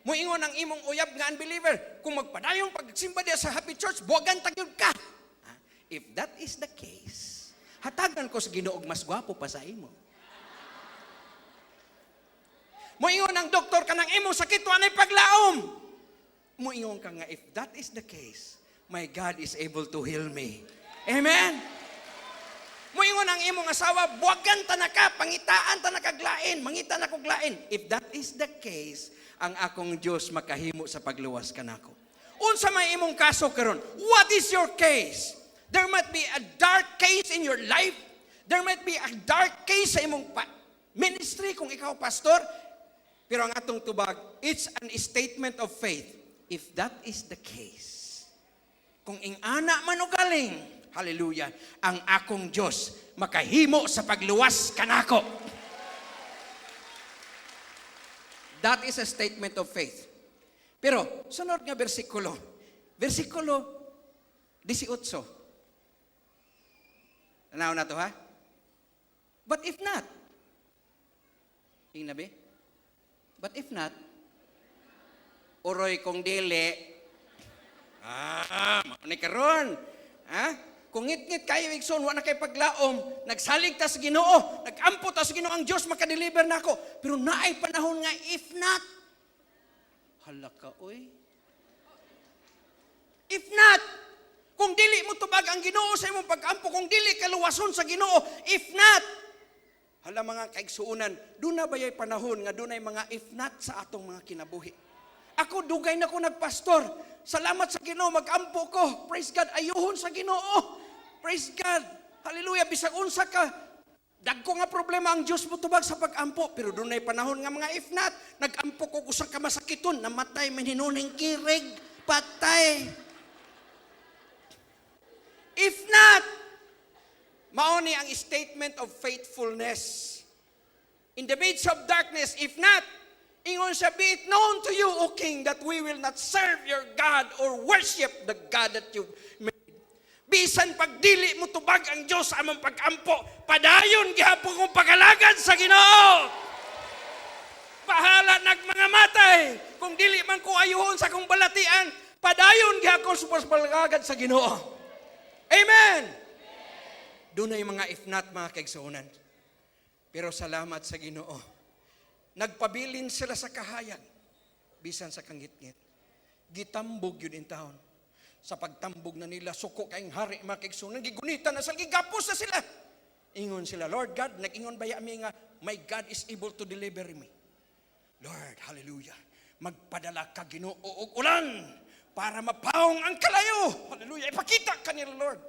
Muingon ang imong uyab nga unbeliever, "Kung magpadayong pagsimba diya sa Happy Church, buwagan ta gyud ka." Ha? If that is the case, hatagan ko sa Ginoo og mas gwapo pa sa imo. Muingon ang doktor kanang imong sakit wa nay paglaom. Muingon ka nga, "If that is the case, my God is able to heal me." Amen? Muingon ang imong asawa, "Buwagan ta na ka, pangitaan ta na kag lain, mangita na kog lain." If that is the case, ang akong Diyos makahimo sa pagluwas kanako. Unsa may imong kaso karon? What is your case? There might be a dark case in your life. There might be a dark case sa imong ministry kung ikaw pastor. Pero ang atong tubag, it's an statement of faith. If that is the case, kung ingana man o galing, hallelujah, ang akong Diyos makahimo sa pagluwas kanako. That is a statement of faith. Pero, sunod nga bersikulo, versikulo 18. Tanaw na to, ha? "But if not," ingna be? "But if not," uroy kung dili, ah, mao ni karon. Ha? Kung ngit-ngit kayo, igsoon, wa na kay paglaom, nagsalig ta sa Ginoo, nagampo ta sa Ginoo, ang Dios makadeliver nako. Pero naay panahon nga if not. Hala ka, oy. If not, kung dili mo tubag ang Ginoo sa imong pag-ampo, kung dili ka luwason sa Ginoo, if not, hala, mga kaigsuonan, duna bayay panahon nga dunay mga if not sa atong mga kinabuhi? Ako, dugay na ko nagpastor. Salamat sa Ginoo, mag-ampo ko. Praise God, ayuhon sa Ginoo. Praise God. Hallelujah, bisag unsa ka dagko nga problema, ang Diyos mo tubag sa pag-ampo. Pero dunay panahon nga mga if not. Nag-ampo ko usa ka masakiton, namatay man hinuning kirig, patay. If not, mao ni ang statement of faithfulness. In the midst of darkness, if not, ingon siya, "Be it known to you, O King, that we will not serve your God or worship the God that you made." Bisan pagdili mo tubag ang Diyos sa among pag-ampo, padayon gihapon kong pag-alagad sa Ginoo. Bahala nag mga matay. Kung dili man ko ayuhon sa akong balatian, padayon gihapon sa pag-alagad sa Ginoo. Amen. Dunay mga if not, mga kaigsuonan. Pero salamat sa Ginoo. Nagpabilin sila sa kahayag bisan sa kangitngit. Gitambog gyud intawon. Sa pagtambog na nila, suko kaayong hari, mga kaigsuonan, gigunita na sila, gigapos na sila. Ingon sila, "Lord God, nag-ingon baya mi nga, my God is able to deliver me. Lord, hallelujah. Magpadala ka, Ginoo, og ulan para mapawong ang kalayo. Hallelujah. Ipakita kanila, Lord."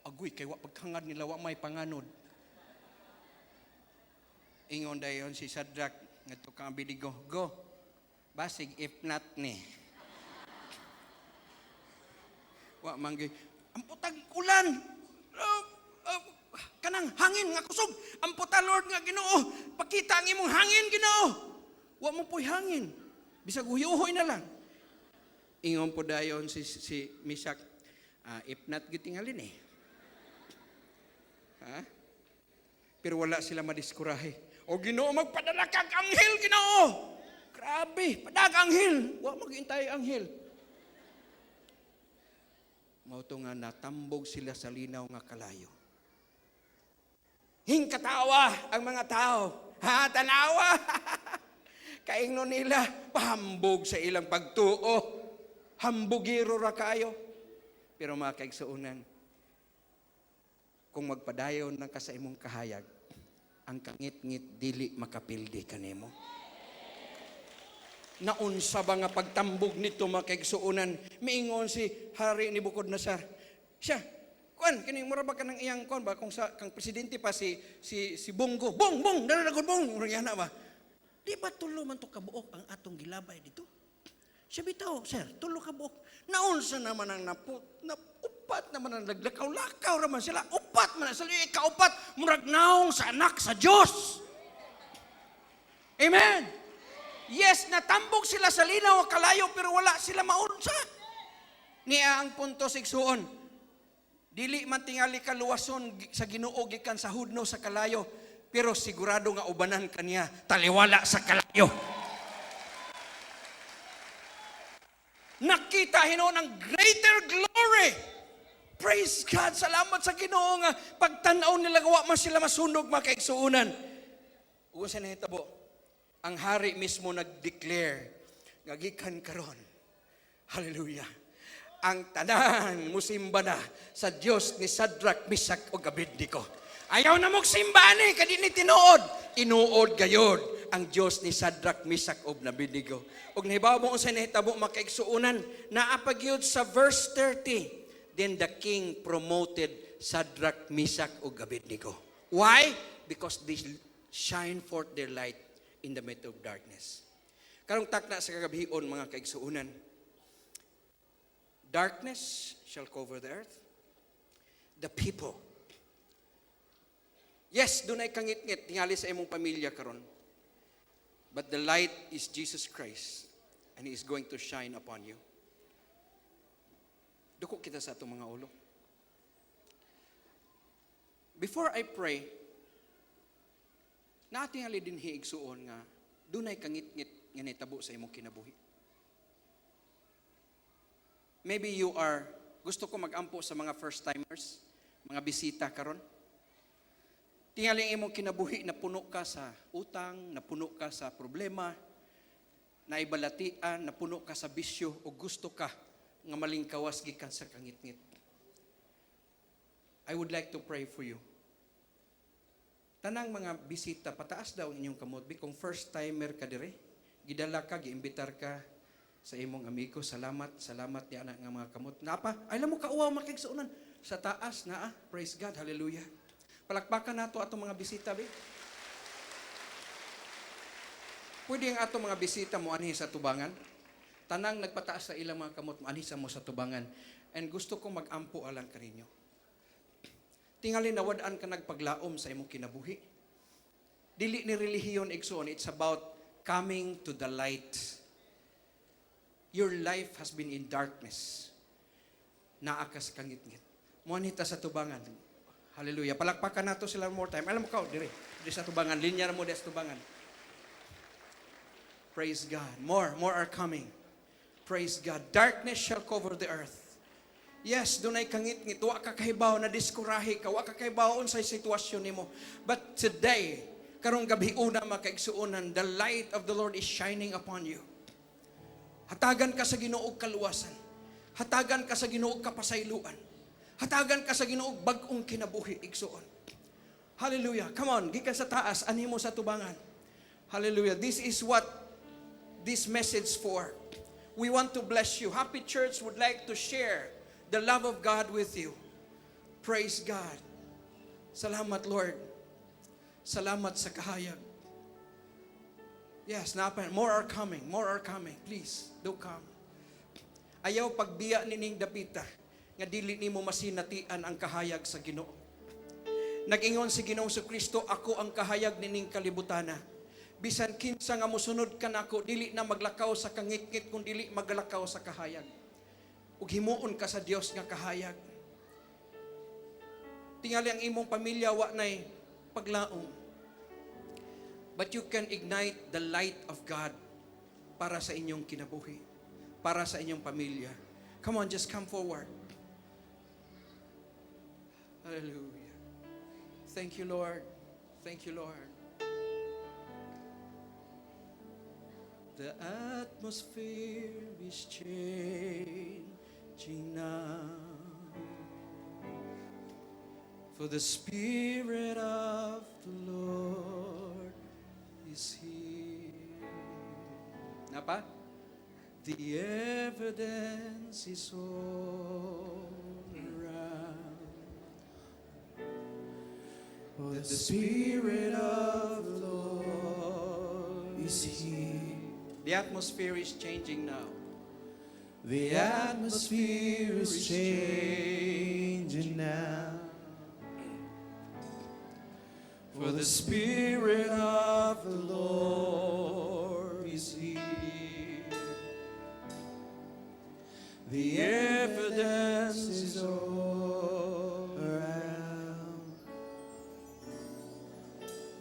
Agoy, kay wa pagkangad nila, wa may panganod. Ingon dayon si Shadrach ngadto kang Abednego, "Go. Basig if not ni." Wa man gyud. Amputag ulan. Oh, oh, kanang hangin nga kusog. Amputa, Lord nga Ginoo. Pakita ang imong hangin, Ginoo. Wa man poy hangin. Bisag uhi-uhoy na lang. Ingon po dayon si Mishak, "Ah, if not gyud tingalin eh." Ha? Pero wala sila madiskurahe. "O Ginoo, magpadala kag anghel, Ginoo. Grabe, padag anghel." Wa magintay anghel. Mao to nga natambog sila sa linaw nga kalayo. Hingkatawa ang mga tao. Ha, tanawa. Kaingno nila, pahambog sa ilang pagtuo. Hambugiro ra kayo. Pero mga kaigsuonan, kung magpadayon lang ka sa imong kahayag, ang kangit-ngit dili makapildi kanimo. Naunsa ba nga pagtambog nito, mga kaigsuonan, miingon si Hari Nebuchadnezzar. Siya, kuan kini mura ba kanang iyang kuan ba kung sa kang presidente pa si Bong Go. "Bong, Bong, dara na Bong," mura yana ba. "Di ba tulo man to kabuok ang atong gilabay dito?" Siya bitaw, "Sir, tulo ka buok." Naunsa naman ang naput, na, upat naman ang naglakaw-lakaw raman sila. Upat man sila, ikaupat, murag naong sa anak sa Dios. Amen. Yes, natambog sila sa linaw kalayo pero wala sila maunsa. Niya ang punto, igsuon. Dili man tingali kaluwason sa Ginoo gikan sa hudno sa kalayo, pero sigurado nga ubanan kaniya taliwala sa kalayo. Nakita hinuon ang greater glory. Praise God. Salamat sa Ginoo nga pagtan-aw nila wa man sila masunog, mga kaigsuonan. Ug sa nahitabo, ang hari mismo nag-declare nga gikan karon. Hallelujah. Ang tanan musimba na sa Dios ni Shadrach, Meshach ug Abednego. Ayaw na mong simba ani kay di ni tinuod. Tinuod gayod ang Dios ni Shadrach, Meshach ug Abednego. Ug nahibaw mo unsay nahitabo, mga kaigsuonan, naa pa gyud sa verse 30. Then the king promoted Shadrach, Meshach ug Abednego. Why? Because they shine forth their light in the midst of darkness. Karong takna sa kagabion, mga kaigsuonan, darkness shall cover the earth. The people. Yes, dunay kangit-ngit tingali sa imong pamilya karon. But the light is Jesus Christ and He is going to shine upon you. Duko kita sa atong mga ulo. Before I pray, naa tingali dinhi, igsuon, nga dunay kangit-ngit nga nitabo sa imong kinabuhi. Maybe you are, gusto ko magampo sa mga first timers, mga bisita karon. Tingali ang imong kinabuhi na puno ka sa utang, napuno ka sa problema. Naibalatian, napuno ka sa bisyo o gusto ka nga malingkawas gikan sa kangitngit. I would like to pray for you. Tanang mga bisita, pataas daw ang inyong kamot. Bi, kung first timer ka dire, gidala ka, giimbitar ka sa imong amigo. Salamat, salamat di anak nga mga kamot. Napa, ay mo kauwaw makigsuonan. Sa taas na, ah, praise God, hallelujah. Palakpakan nato atong mga bisita, bi. Pwede ang atong mga bisita mo anhi sa tubangan. Tanang nagpataas sa ilang mga kamot, moanhi sa mo sa tubangan. And gusto ko mag-ampo alang kaninyo. Tingali nawad-an ka nagpaglaom sa imong kinabuhi. Dili ni relihiyon, igsoon, it's about coming to the light. Your life has been in darkness. Naa ka sa kangitngit. Moanhi ta sa tubangan. Hallelujah. Palakpakan nato sila more time. Alam mo ka, dire. Dire sa tubangan. Linya na mo dire sa tubangan. Praise God. More are coming. Praise God. Darkness shall cover the earth. Yes, dunay kangitngit, wa ka kahibaw na diskurahe ka, wa ka kahibaw unsay sitwasyon nimo. But today, karong gabi una, mga kaigsuonan, the light of the Lord is shining upon you. Hatagan ka sa Ginoo og kaluwasan. Hatagan ka sa Ginoo og kapasayloan. Hatagan ka sa Ginoo og bag-ong kinabuhi, igsuon. Hallelujah. Come on, gikan sa taas, anhi mo sa tubangan. Hallelujah. This is what this message for. We want to bless you. Happy Church would like to share the love of God with you. Praise God. Salamat, Lord. Salamat sa kahayag. Yes, napa, more are coming. More are coming. Please, do come. Ayaw pagbiya nining dapita nga dili nimo masinatian ang kahayag sa Ginoo. Nag-ingon si Ginoong Kristo, "Ako ang kahayag nining kalibutana. Bisan kinsa nga mosunod kanako, dili na maglakaw sa kangitngit kun dili maglakaw sa kahayag." Ug himuon ka sa Dios nga kahayag. Tingali ang imong pamilya wa nay paglaom. But you can ignite the light of God para sa inyong kinabuhi, para sa inyong pamilya. Come on, just come forward. Hallelujah. Thank you, Lord. Thank you, Lord. The atmosphere is changing now. For the Spirit of the Lord is here. Napa? The evidence is all around. For That the Spirit of the Lord is here. The atmosphere is changing now. The atmosphere is changing now. For the Spirit of the Lord is here. The evidence is all around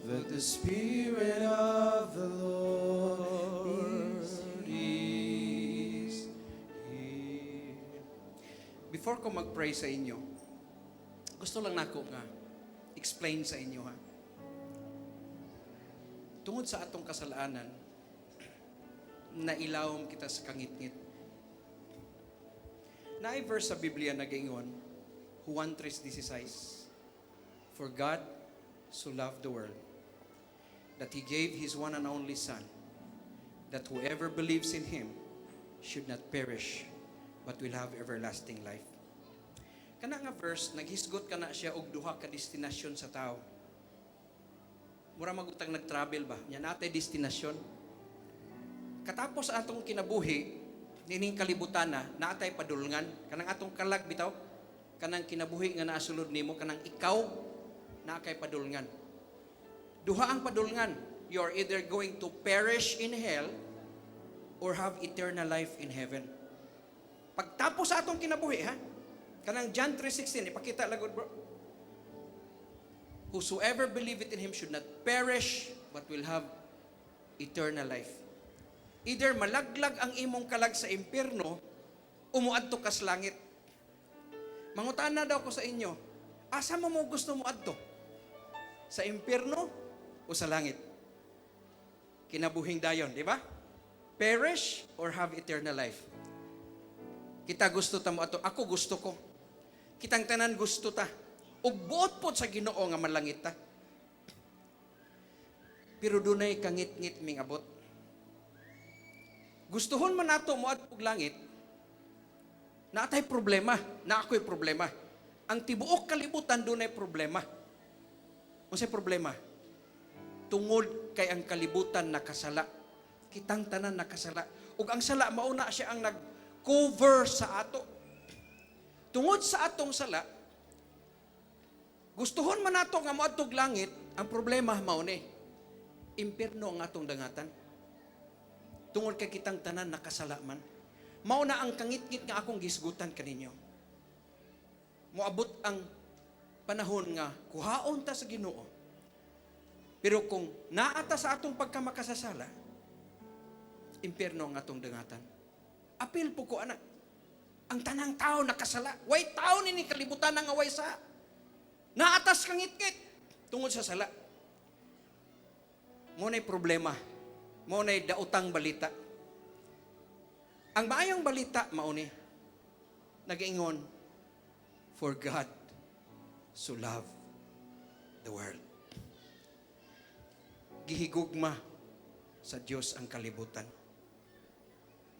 that the Spirit of the Lord is is here. Before ko mag-pray sa inyo, gusto lang nako nga explain sa inyo, ha. Tungod sa atong kasalanan, nailawom kita sa kangitngit. Naay verse sa Biblia nagaingon, Juan 3:16, "For God so loved the world that He gave His one and only Son, that whoever believes in Him should not perish, but will have everlasting life." Kana nga verse, naghisgot kana siya og duha ka destinasyon sa tao. Mura magutang nag-travel ba? Nya natay destinasyon. Katapos sa atong kinabuhi, nining kalibutan na, naatay padulngan. Kanang atong kalag bitaw, kanang kinabuhi nga naasulod nimo, kanang ikaw, naa kay padulngan. Duha ang padulngan. You are either going to perish in hell or have eternal life in heaven. Pagtapos sa atong kinabuhi, ha? Kanang John 3:16, ipakita lagod, bro. "Whosoever believeth in Him should not perish, but will have eternal life." Either malaglag ang imong kalag sa impyerno o muadto kas langit. Mangutana daw ko sa inyo, asa mo mo gusto mo adto? Sa impyerno o sa langit? Kinabuhing dayon, di ba? Perish or have eternal life? Kita gusto ta mo ato. Ako gusto ko. Kitang tanan gusto ta. Ug buot pod sa Ginoo nga malangit ta. Pero dunay kangitngit ming abot. Gustuhon man nato moadto og langit, naatay problema, na ako'y problema. Ang tibuok kalibutan dunay problema. Unsay problema? Tungod kay ang kalibutan nakasala. Kitang tanan nakasala. Ug ang sala mauna siya ang nag-cover sa ato. Tungod sa atong sala, gustuhon man nato nga moadtog langit, ang problema mao ni impierno ang atong dangatan. Tungod kay kitang tanan nakasala man. Mao na ang kangitngit nga akong gisgutan kaninyo. Moabot ang panahon nga kuhaon ta sa Ginoo. Pero kung naata sa atong pagkamakasasala, impierno ang atong dangatan. Apil po ko, anak. Ang tanang tao nakasala. Way tao nini kalibutan nga way sa. Naatas kangitngit tungod sa sala. Mao na'y problema. Mao na'y daotang balita. Ang maayong balita mao ni nagaingon, "For God so loved the world." Gihigugma sa Dios ang kalibutan.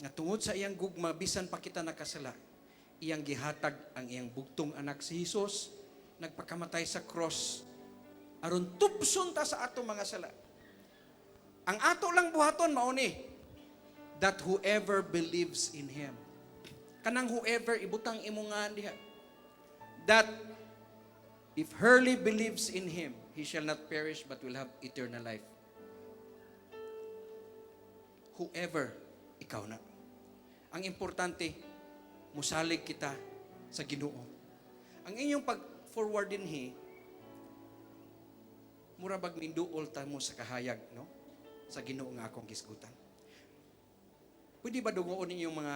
Nga tungod sa iyang gugma, bisan pa kita nakasala, iyang gihatag ang iyang bugtong anak si Jesus, nagpakamatay sa cross, aron tubson ta sa atong mga sala. Ang ato lang buhaton mao ni that whoever believes in Him. Kanang whoever, ibutang imo nga diha. That if Hurley believes in Him, he shall not perish but will have eternal life. Whoever, ikaw na. Ang importante, musalig kita sa Ginoo. Ang inyong pag-forward dinhi, mura bag minduol ta mo sa kahayag, no? Sa Ginoo nga akong gisgutan. Pwede ba dungoon ninyong mga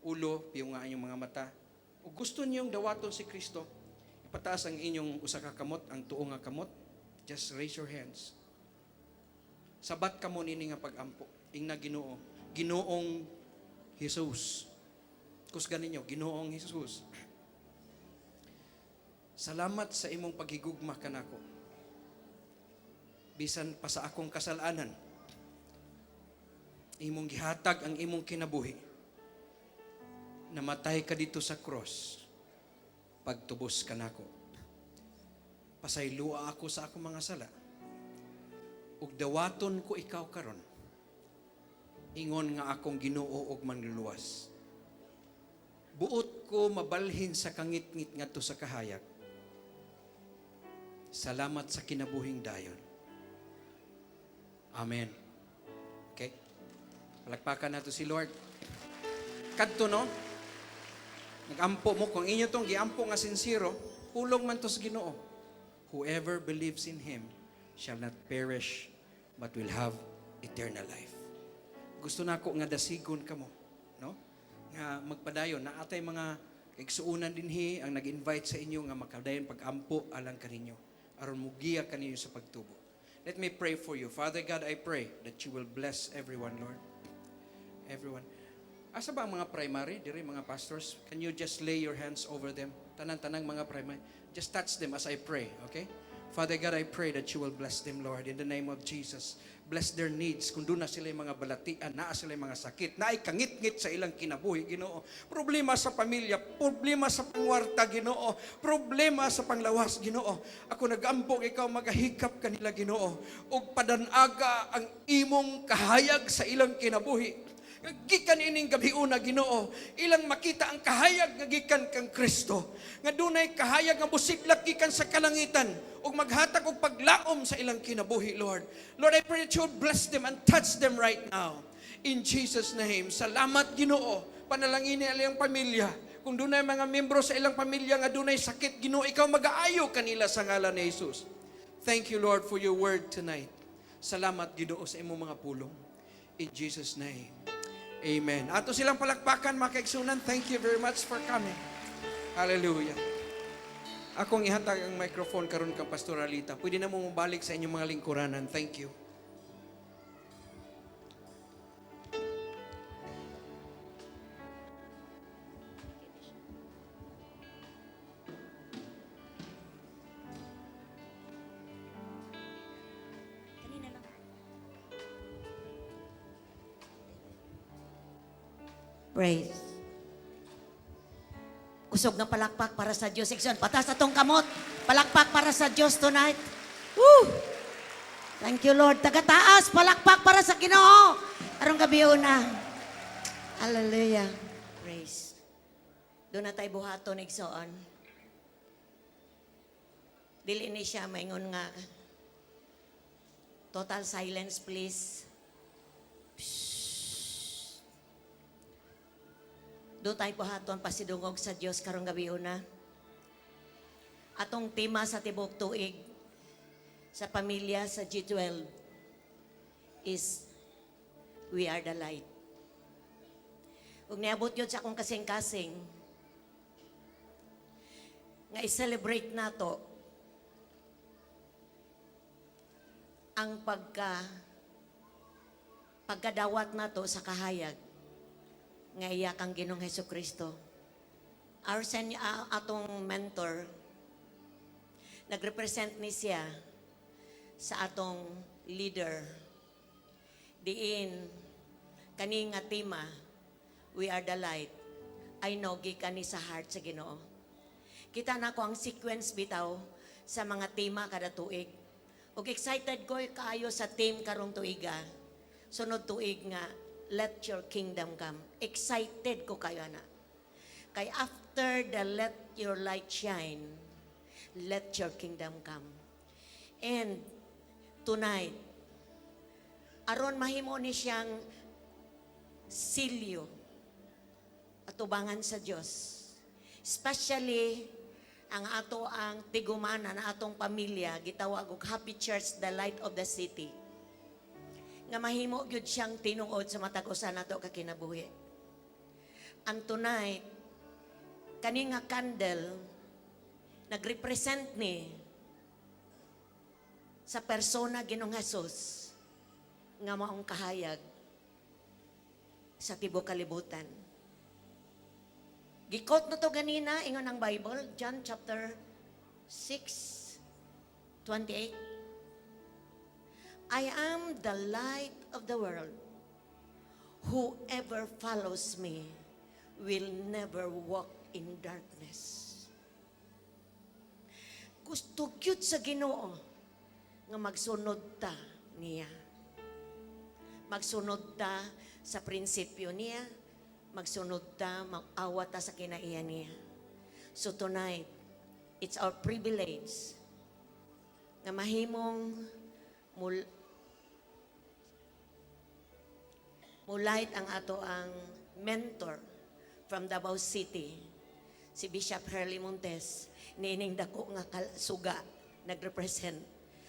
ulo, piyong nga inyong mga mata? O gusto niyong dawaton si Kristo, ipataas ang inyong usa ka kamot, ang tuo nga kamot. Just raise your hands. Sabat kamo nini nga pag-ampo. Ingna, "Ginoo, Ginoong Jesus." Kusgan ninyo, "Ginoong Jesus. Salamat sa imong paghigugma kanako. Bisan pa sa akong kasalanan, imong gihatag ang imong kinabuhi. Namatay ka dito sa cross, pagtubos kanako. Pasaylua ako sa akong mga sala. Ug dawaton ko ikaw karon. Ingon nga akong Ginoo ug Manluluwas. Buot ko mabalhin sa kangitngit ngadto sa kahayag. Salamat sa kinabuhing dayon. Amen." Okay? Palakpakan nato si Lord. Kadto, no? Nagampo mo kung inyo tong giampo nga sinsero, pulong man to sa Ginoo. Whoever believes in Him shall not perish but will have eternal life. Gusto nako nga dasigon kamo, no? Nga magpadayon na atay mga kaigsuonan dinhi ang nag-invite sa inyo nga makadayon pag-ampo alang kaninyo aron mugiya kaninyo sa pagtubo. Let me pray for you. Father God, I pray that you will bless everyone, Lord. Everyone. Asa ba ang mga primary? Diri, mga pastors? Can you just lay your hands over them? Tanan-tanang mga primary. Just touch them as I pray, okay? Father God, I pray that you will bless them, Lord, in the name of Jesus. Bless their needs. Kung duna sila mga balatian, naa sila mga sakit, naay kangitngit sa ilang kinabuhi, Ginoo. Problema sa pamilya, problema sa pangwarta, Ginoo. Problema sa panglawas, Ginoo. Ako nagampong ikaw magahikap kanila, Ginoo. Ug padanaga ang imong kahayag sa ilang kinabuhi. Gikan ining gabi una, Ginoo, ilang makita ang kahayag nga gikan kang Kristo. Nga dunay kahayag nga busidlak gikan sa kalangitan ug maghatag og paglaom sa ilang kinabuhi, Lord. Lord, I pray that you would bless them and touch them right now. In Jesus' name. Salamat, Ginoo. Panalangin ang ilang pamilya. Kung dunay mga membro sa ilang pamilya nga dunay sakit, Ginoo, ikaw magaayo kanila sa ngalan ni Jesus. Thank you, Lord, for your word tonight. Salamat, Ginoo, sa imong mga pulong. In Jesus' name. Amen. Ato silang palakpakan, mga kaigsuonan. Thank you very much for coming. Hallelujah. Akong ihatag ang microphone karon kang Pastor Alita. Pwede na mo mabalik sa inyong mga lingkuranan. Thank you. Praise. Kusog nga palakpak para sa Diyos. Igsoon, pataas atong kamot. Palakpak para sa Diyos tonight. Woo! Thank you, Lord. Tagataas, palakpak para sa Ginoo. Karong gabiuna. Hallelujah. Praise. Duna tay buhaton, igsoon. Dili ni siya maingon nga total silence, please. Shh. Duna tay buhaton pasidungog sa Dios karong gabiuna. Atong tema sa tibok tuig sa pamilya sa G12 is "We Are the Light." Ug niabot yun sa akong kasing-kasing nga i-celebrate nato ang pagkadawat nato sa kahayag nga iya kang Ginoong Hesus Kristo. Our atong mentor, nagrepresent ni siya sa atong leader diin kani nga tema, "We Are the Light," I know gikan ni sa heart sa Ginoo. Kita na ko ang sequence bitaw sa mga tema kada tuig. Ug excited ko kaayo sa theme karong tuiga. Sunod tuig nga "Let Your Kingdom Come." Excited ko kayo na. Kay after the "Let Your Light Shine," "Let Your Kingdom Come." And tonight, aron mahimo ni siyang silyo atubangan sa Dios. Especially ang ato ang tigumanan na atong pamilya gitawag og Happy Church, the Light of the City. Nga mahimo gyud siyang tinuod sa matag usa nato ka kinabuhi. Ang tonight, kani nga candle nagrepresent ni sa persona Ginoong Jesus nga maong kahayag sa tibok kalibutan. Gi-quote nato ganina, ingon ang Bible, John chapter 6, 28. "I am the light of the world. Whoever follows me will never walk in darkness." Gusto gyud sa Ginoo nga magsunod ta niya. Magsunod ta sa prinsipyo niya, magsunod ta, mag-awat ta sa kinaiya niya. So tonight, it's our privilege nga mahimong mulight ang ato ang mentor from Davao City, si Bishop Herly Montes, niining dako nga suga nagrepresent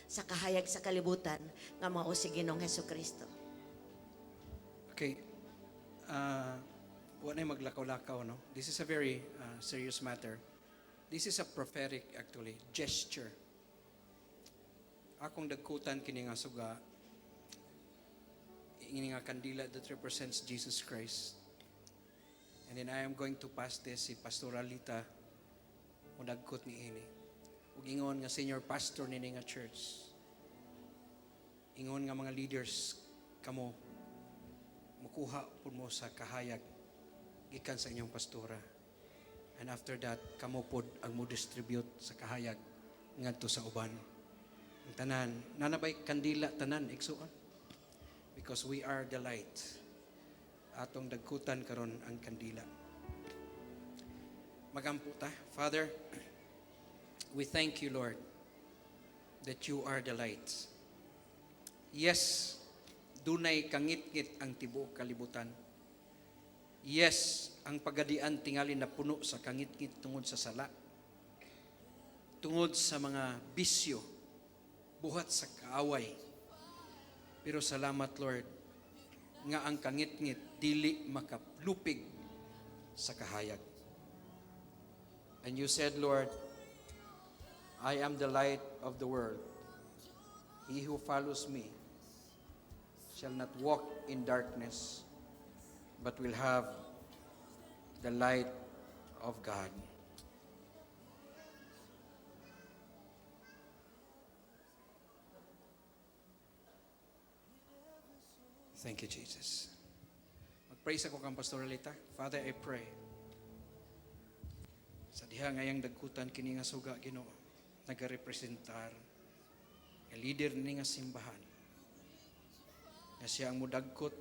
sa kahayag sa kalibutan nga mao si Ginoong Hesus Kristo. Okay. Wa na maglakaw-lakaw, no? This is a very serious matter. This is a prophetic, actually, gesture. Akong dagkutan kini nga suga, ini nga kandila that represents Jesus Christ. And then I am going to pass this si Pastor Alita mo dagkot ni ini. Ug ingon nga senior pastor nini nga church. Ingon nga mga leaders kamo mukuha pud mo sa kahayag gikan sa inyong pastora. And after that, kamo pod ang mo distribute sa kahayag ngadto sa uban. Ang tanan, naa na bay kandila tanan, igsuon? Because we are the light. Atong dagkutan karon ang kandila. Magampo ta. Father, we thank you, Lord, that you are the light. Yes, dunay kangitngit ang tibuok kalibutan. Yes, ang pagadian tingali na puno sa kangitngit tungod sa sala. Tungod sa mga bisyo, buhat sa kaaway. Pero salamat, Lord, nga ang kangitngit dili makalupig sa kahayag. And you said, Lord, "I am the light of the world. He who follows me shall not walk in darkness, but will have the light of God." Thank you, Jesus. Praise ako kang Pastor Alita. Father, I pray. Sa diha nga iyang dagkutan kini nga suga, Ginoo, nagarepresentar nga leader ni nga simbahan nga siya ang mudagkot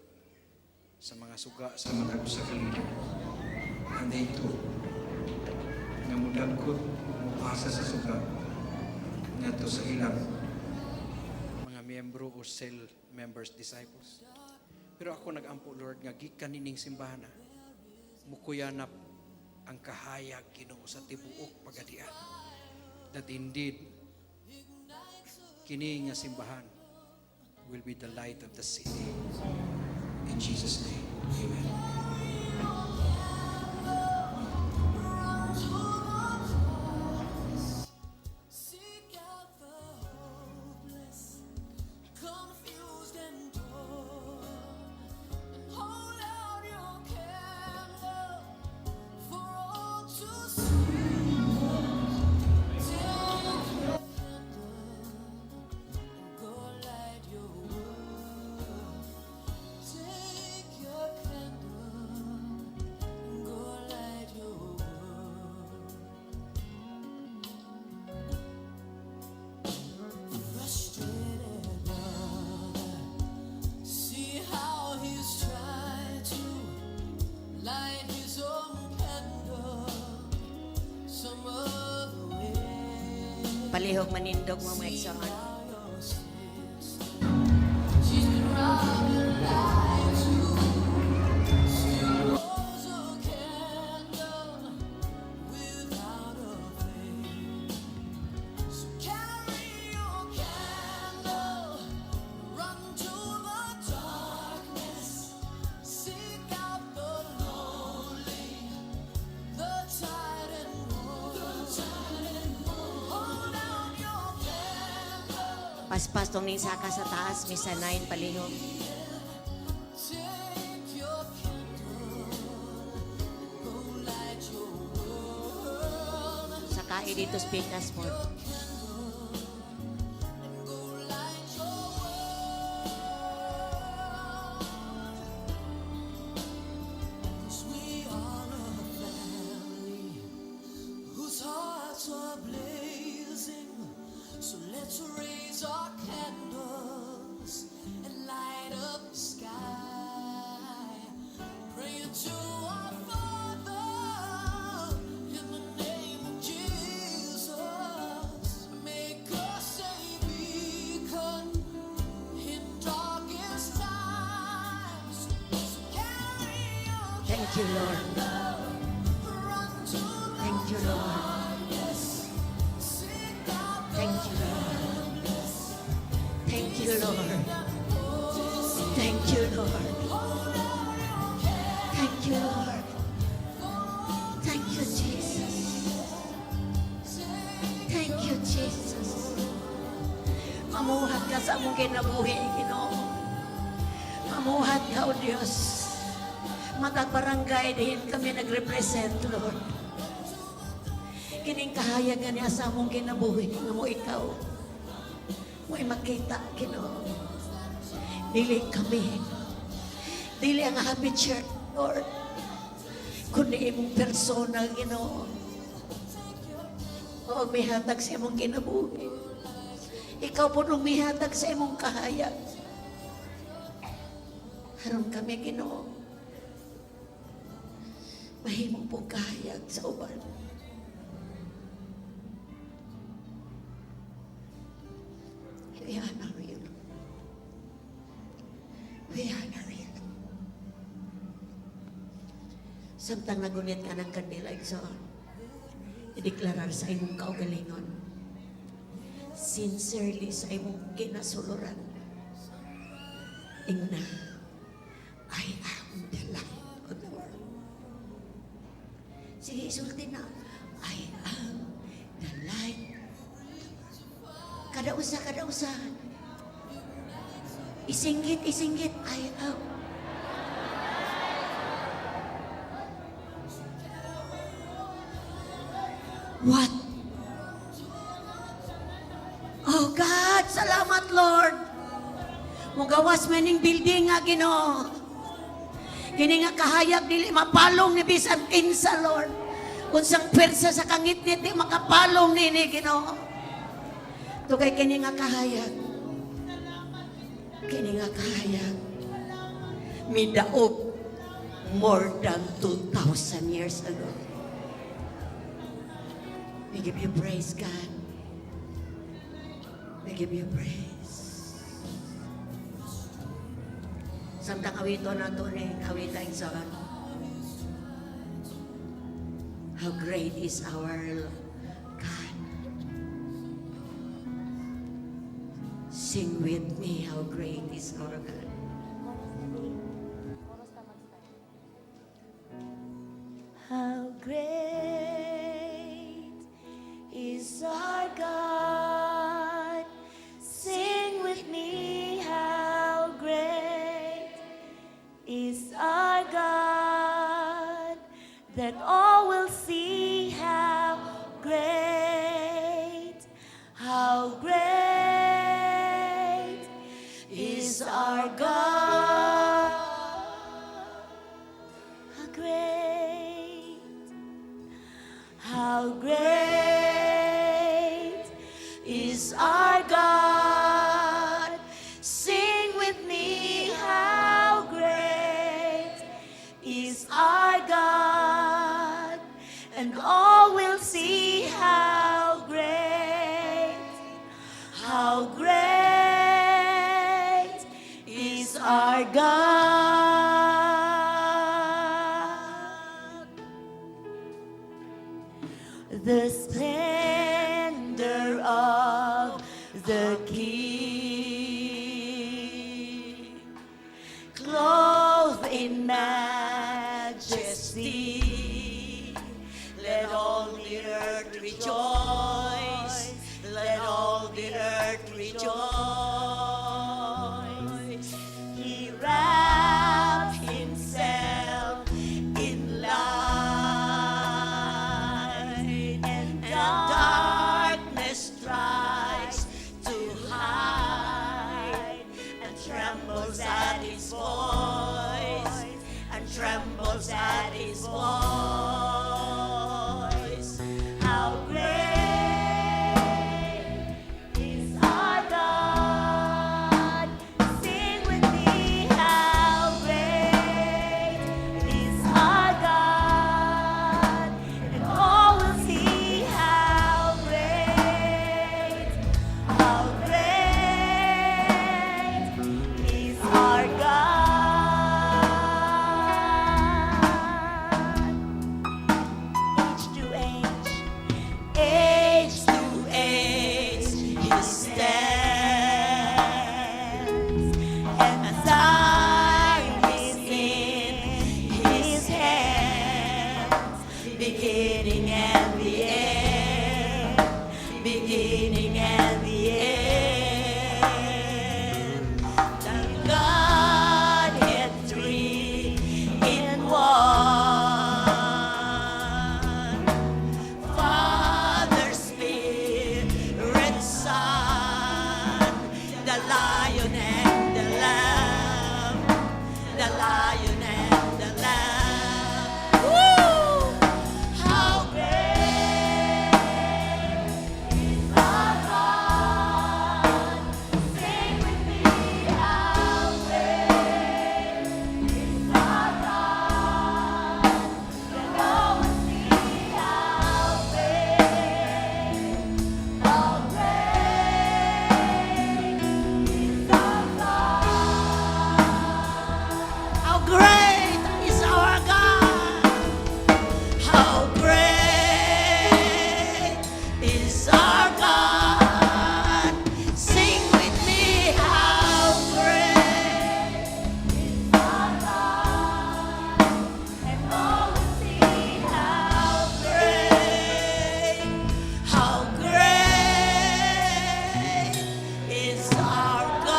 sa mga suga sa matag usa ka leader. And they too, nga mudagkot, mupasa sa suga ngadto sa ilang mga miyembro o cell members, disciples. Pero ako nag-ampo, Lord, nga gikan nining simbahan na mukuyanap ang kahayag, Ginoo, sa tibuok Pagadian. That indeed, kini nga simbahan will be the light of the city. In Jesus' name, amen. Seek out the hopeless, confused and torn, and hold out your candle for all to see. Take your candle and go light your world. Take your candle and go light your world. Frustrated brother, see how he's tried to light his own candle some other way. Palihog manindog mo, mga igsoon. Now your sister, she's been robbed and lied to, still holds a candle without a flame. So carry your candle, run to the darkness, seek out the lonely, the tired and worn. Hold out your candle, Paspas tong ning saka sa taas, misa 9 palihog. Take your candle, go light your world. Sakae dito speakers po. And go light your world. 'Cause we are a family whose hearts are blazing. So let's raise our candles and light up the sky. Praying to our Father in the name of Jesus. Make us a beacon in darkest times. So carry your Thank you, Lord. Run to the Thank you, Lord. Darkness. Seek out the Thank you, Lord. Thank you, Lord. Thank you, Lord. Thank you, Lord. Thank you, Jesus. Thank you, Jesus. Mamuhat ka sa among kinabuhi, Ginoo. Mamuhat ka, O Diyos. Matag barangay diin kami nag-represent, Lord. Kining kahayag nga niya sa among kinabuhi, nga mo ikaw. Mo'y makita, Ginoo. Dili kami. Dili ang Happy Church, Lord. Kundi imong persona, Ginoo. O mihatag sa imong kinabuhi. Ikaw po nung mihatag sa imong kahayag. Aron kami, Ginoo, mahimo po kahayag sa uban. We honor you. We honor you. Samtang nagunit ka ng kandila, igsoon, ideklarar sa imong kaugalingon. Sincerely sa imong kinasuluran. Ingna, "I am the light of the world." Sige, isulti na. "I am the light of the world." Kada usa, kada usa. Isinggit, isinggit, "I am." What? Oh God, salamat, Lord. Mugawas man ning building nga, Ginoo. Kini nga kahayag dili mapalong ni bisan kinsa, Lord. Unsang pwersa sa kangitngit di makapalong nini, Ginoo. Tugay kini nga kahayag. Kini nga kahayag midaog more than 2,000 years ago. We give you praise, God. We give you praise. Samtang awito nato ni awita igsoon. How great is our God. Sing with me, how great is our God. How great is our God. Sing with me, how great is our God. That all will see how great is our God. How great is our God. Sing with me, how great is our God. And all will see how great is our God. The splendor of the King, clothed in majesty. Let all the earth rejoice. Let all the earth rejoice. He wrapped himself in light, and darkness tries to hide, and trembles at his voice, and trembles at his voice. How great is our God? Sing with me, how great is our God? And all will see how great is our God. Age to age, age to age, He stands, and time is in His hands, beginning and the end, beginning and the end. The Godhead three in one. Father, Spirit, Son, the Lion and the Lamb, the Lion and the Lamb. Woo! How great is our God? Sing with me, how great is our God? And all will see how great is our God. How great is our God? How great is our God? Sing with me, how great is our God? And all will see how great is our God.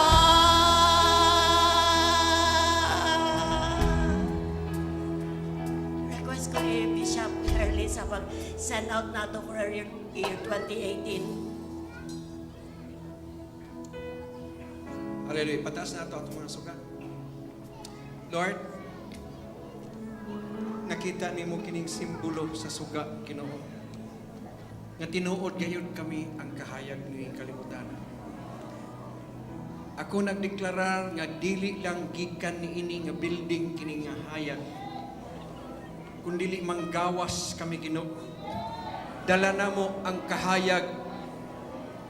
Request ko ni Bishop Early sa pag-send out nato for year 2018. Hallelujah. Pataas nato atong mga suga. Lord, Nakita nimo kining simbolo sa suga, Ginoo. Nga tinuod gayud kami ang kahayag ni kalibutan. Ako nagdeklarar nga dili lang gikan niini nga building kini nga hayag, kundili manggawas kami, Ginoo. Dala namo ang kahayag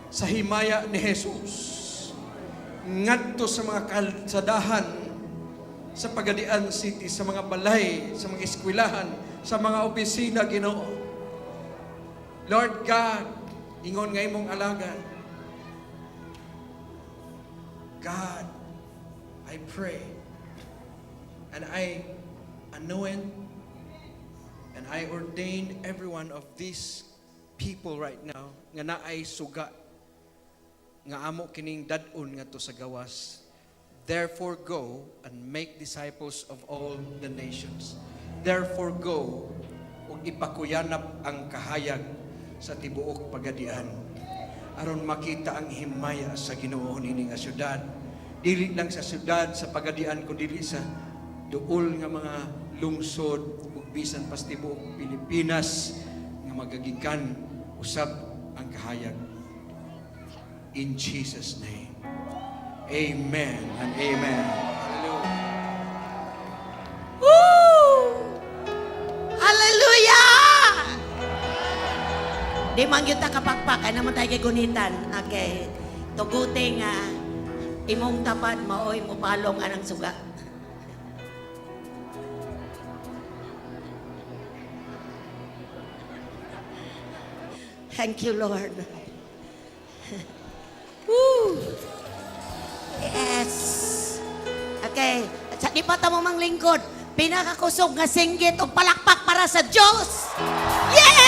sa himaya ni Jesus ngadto sa mga kalsadahan sa Pagadian City, sa mga balay, sa mga eskwelahan, sa mga opisina, Ginoo. Lord God, ingon nga imong alagad. God, I pray and I anoint and I ordain every one of these people right now nga naay suga nga amo kining dad-on ngadto sa gawas. Therefore go and make disciples of all the nations. Therefore go ug ipakuyanap ang kahayag sa tibuok Pagadian. Aron makita ang himaya sa Ginoo nini nga syudad. Dili lang sa syudad sa Pagadian kundi sa duol nga mga lungsod ug bisan pas tibuok Pilipinas nga magagikan usab ang kahayag. In Jesus' name. Amen and amen. Hallelujah. Woo! Hallelujah! Di man gyud ta kapakpak, ay naman tayo kay gunitan. Okay. Tuguti nga imong tapad maoy mo palong anang suga. Thank you, Lord. Woo! Yes. Okay. Sa di pa ta mo manglingkod, pinakakusog nga singgit og palakpak para sa Diyos. Yeah!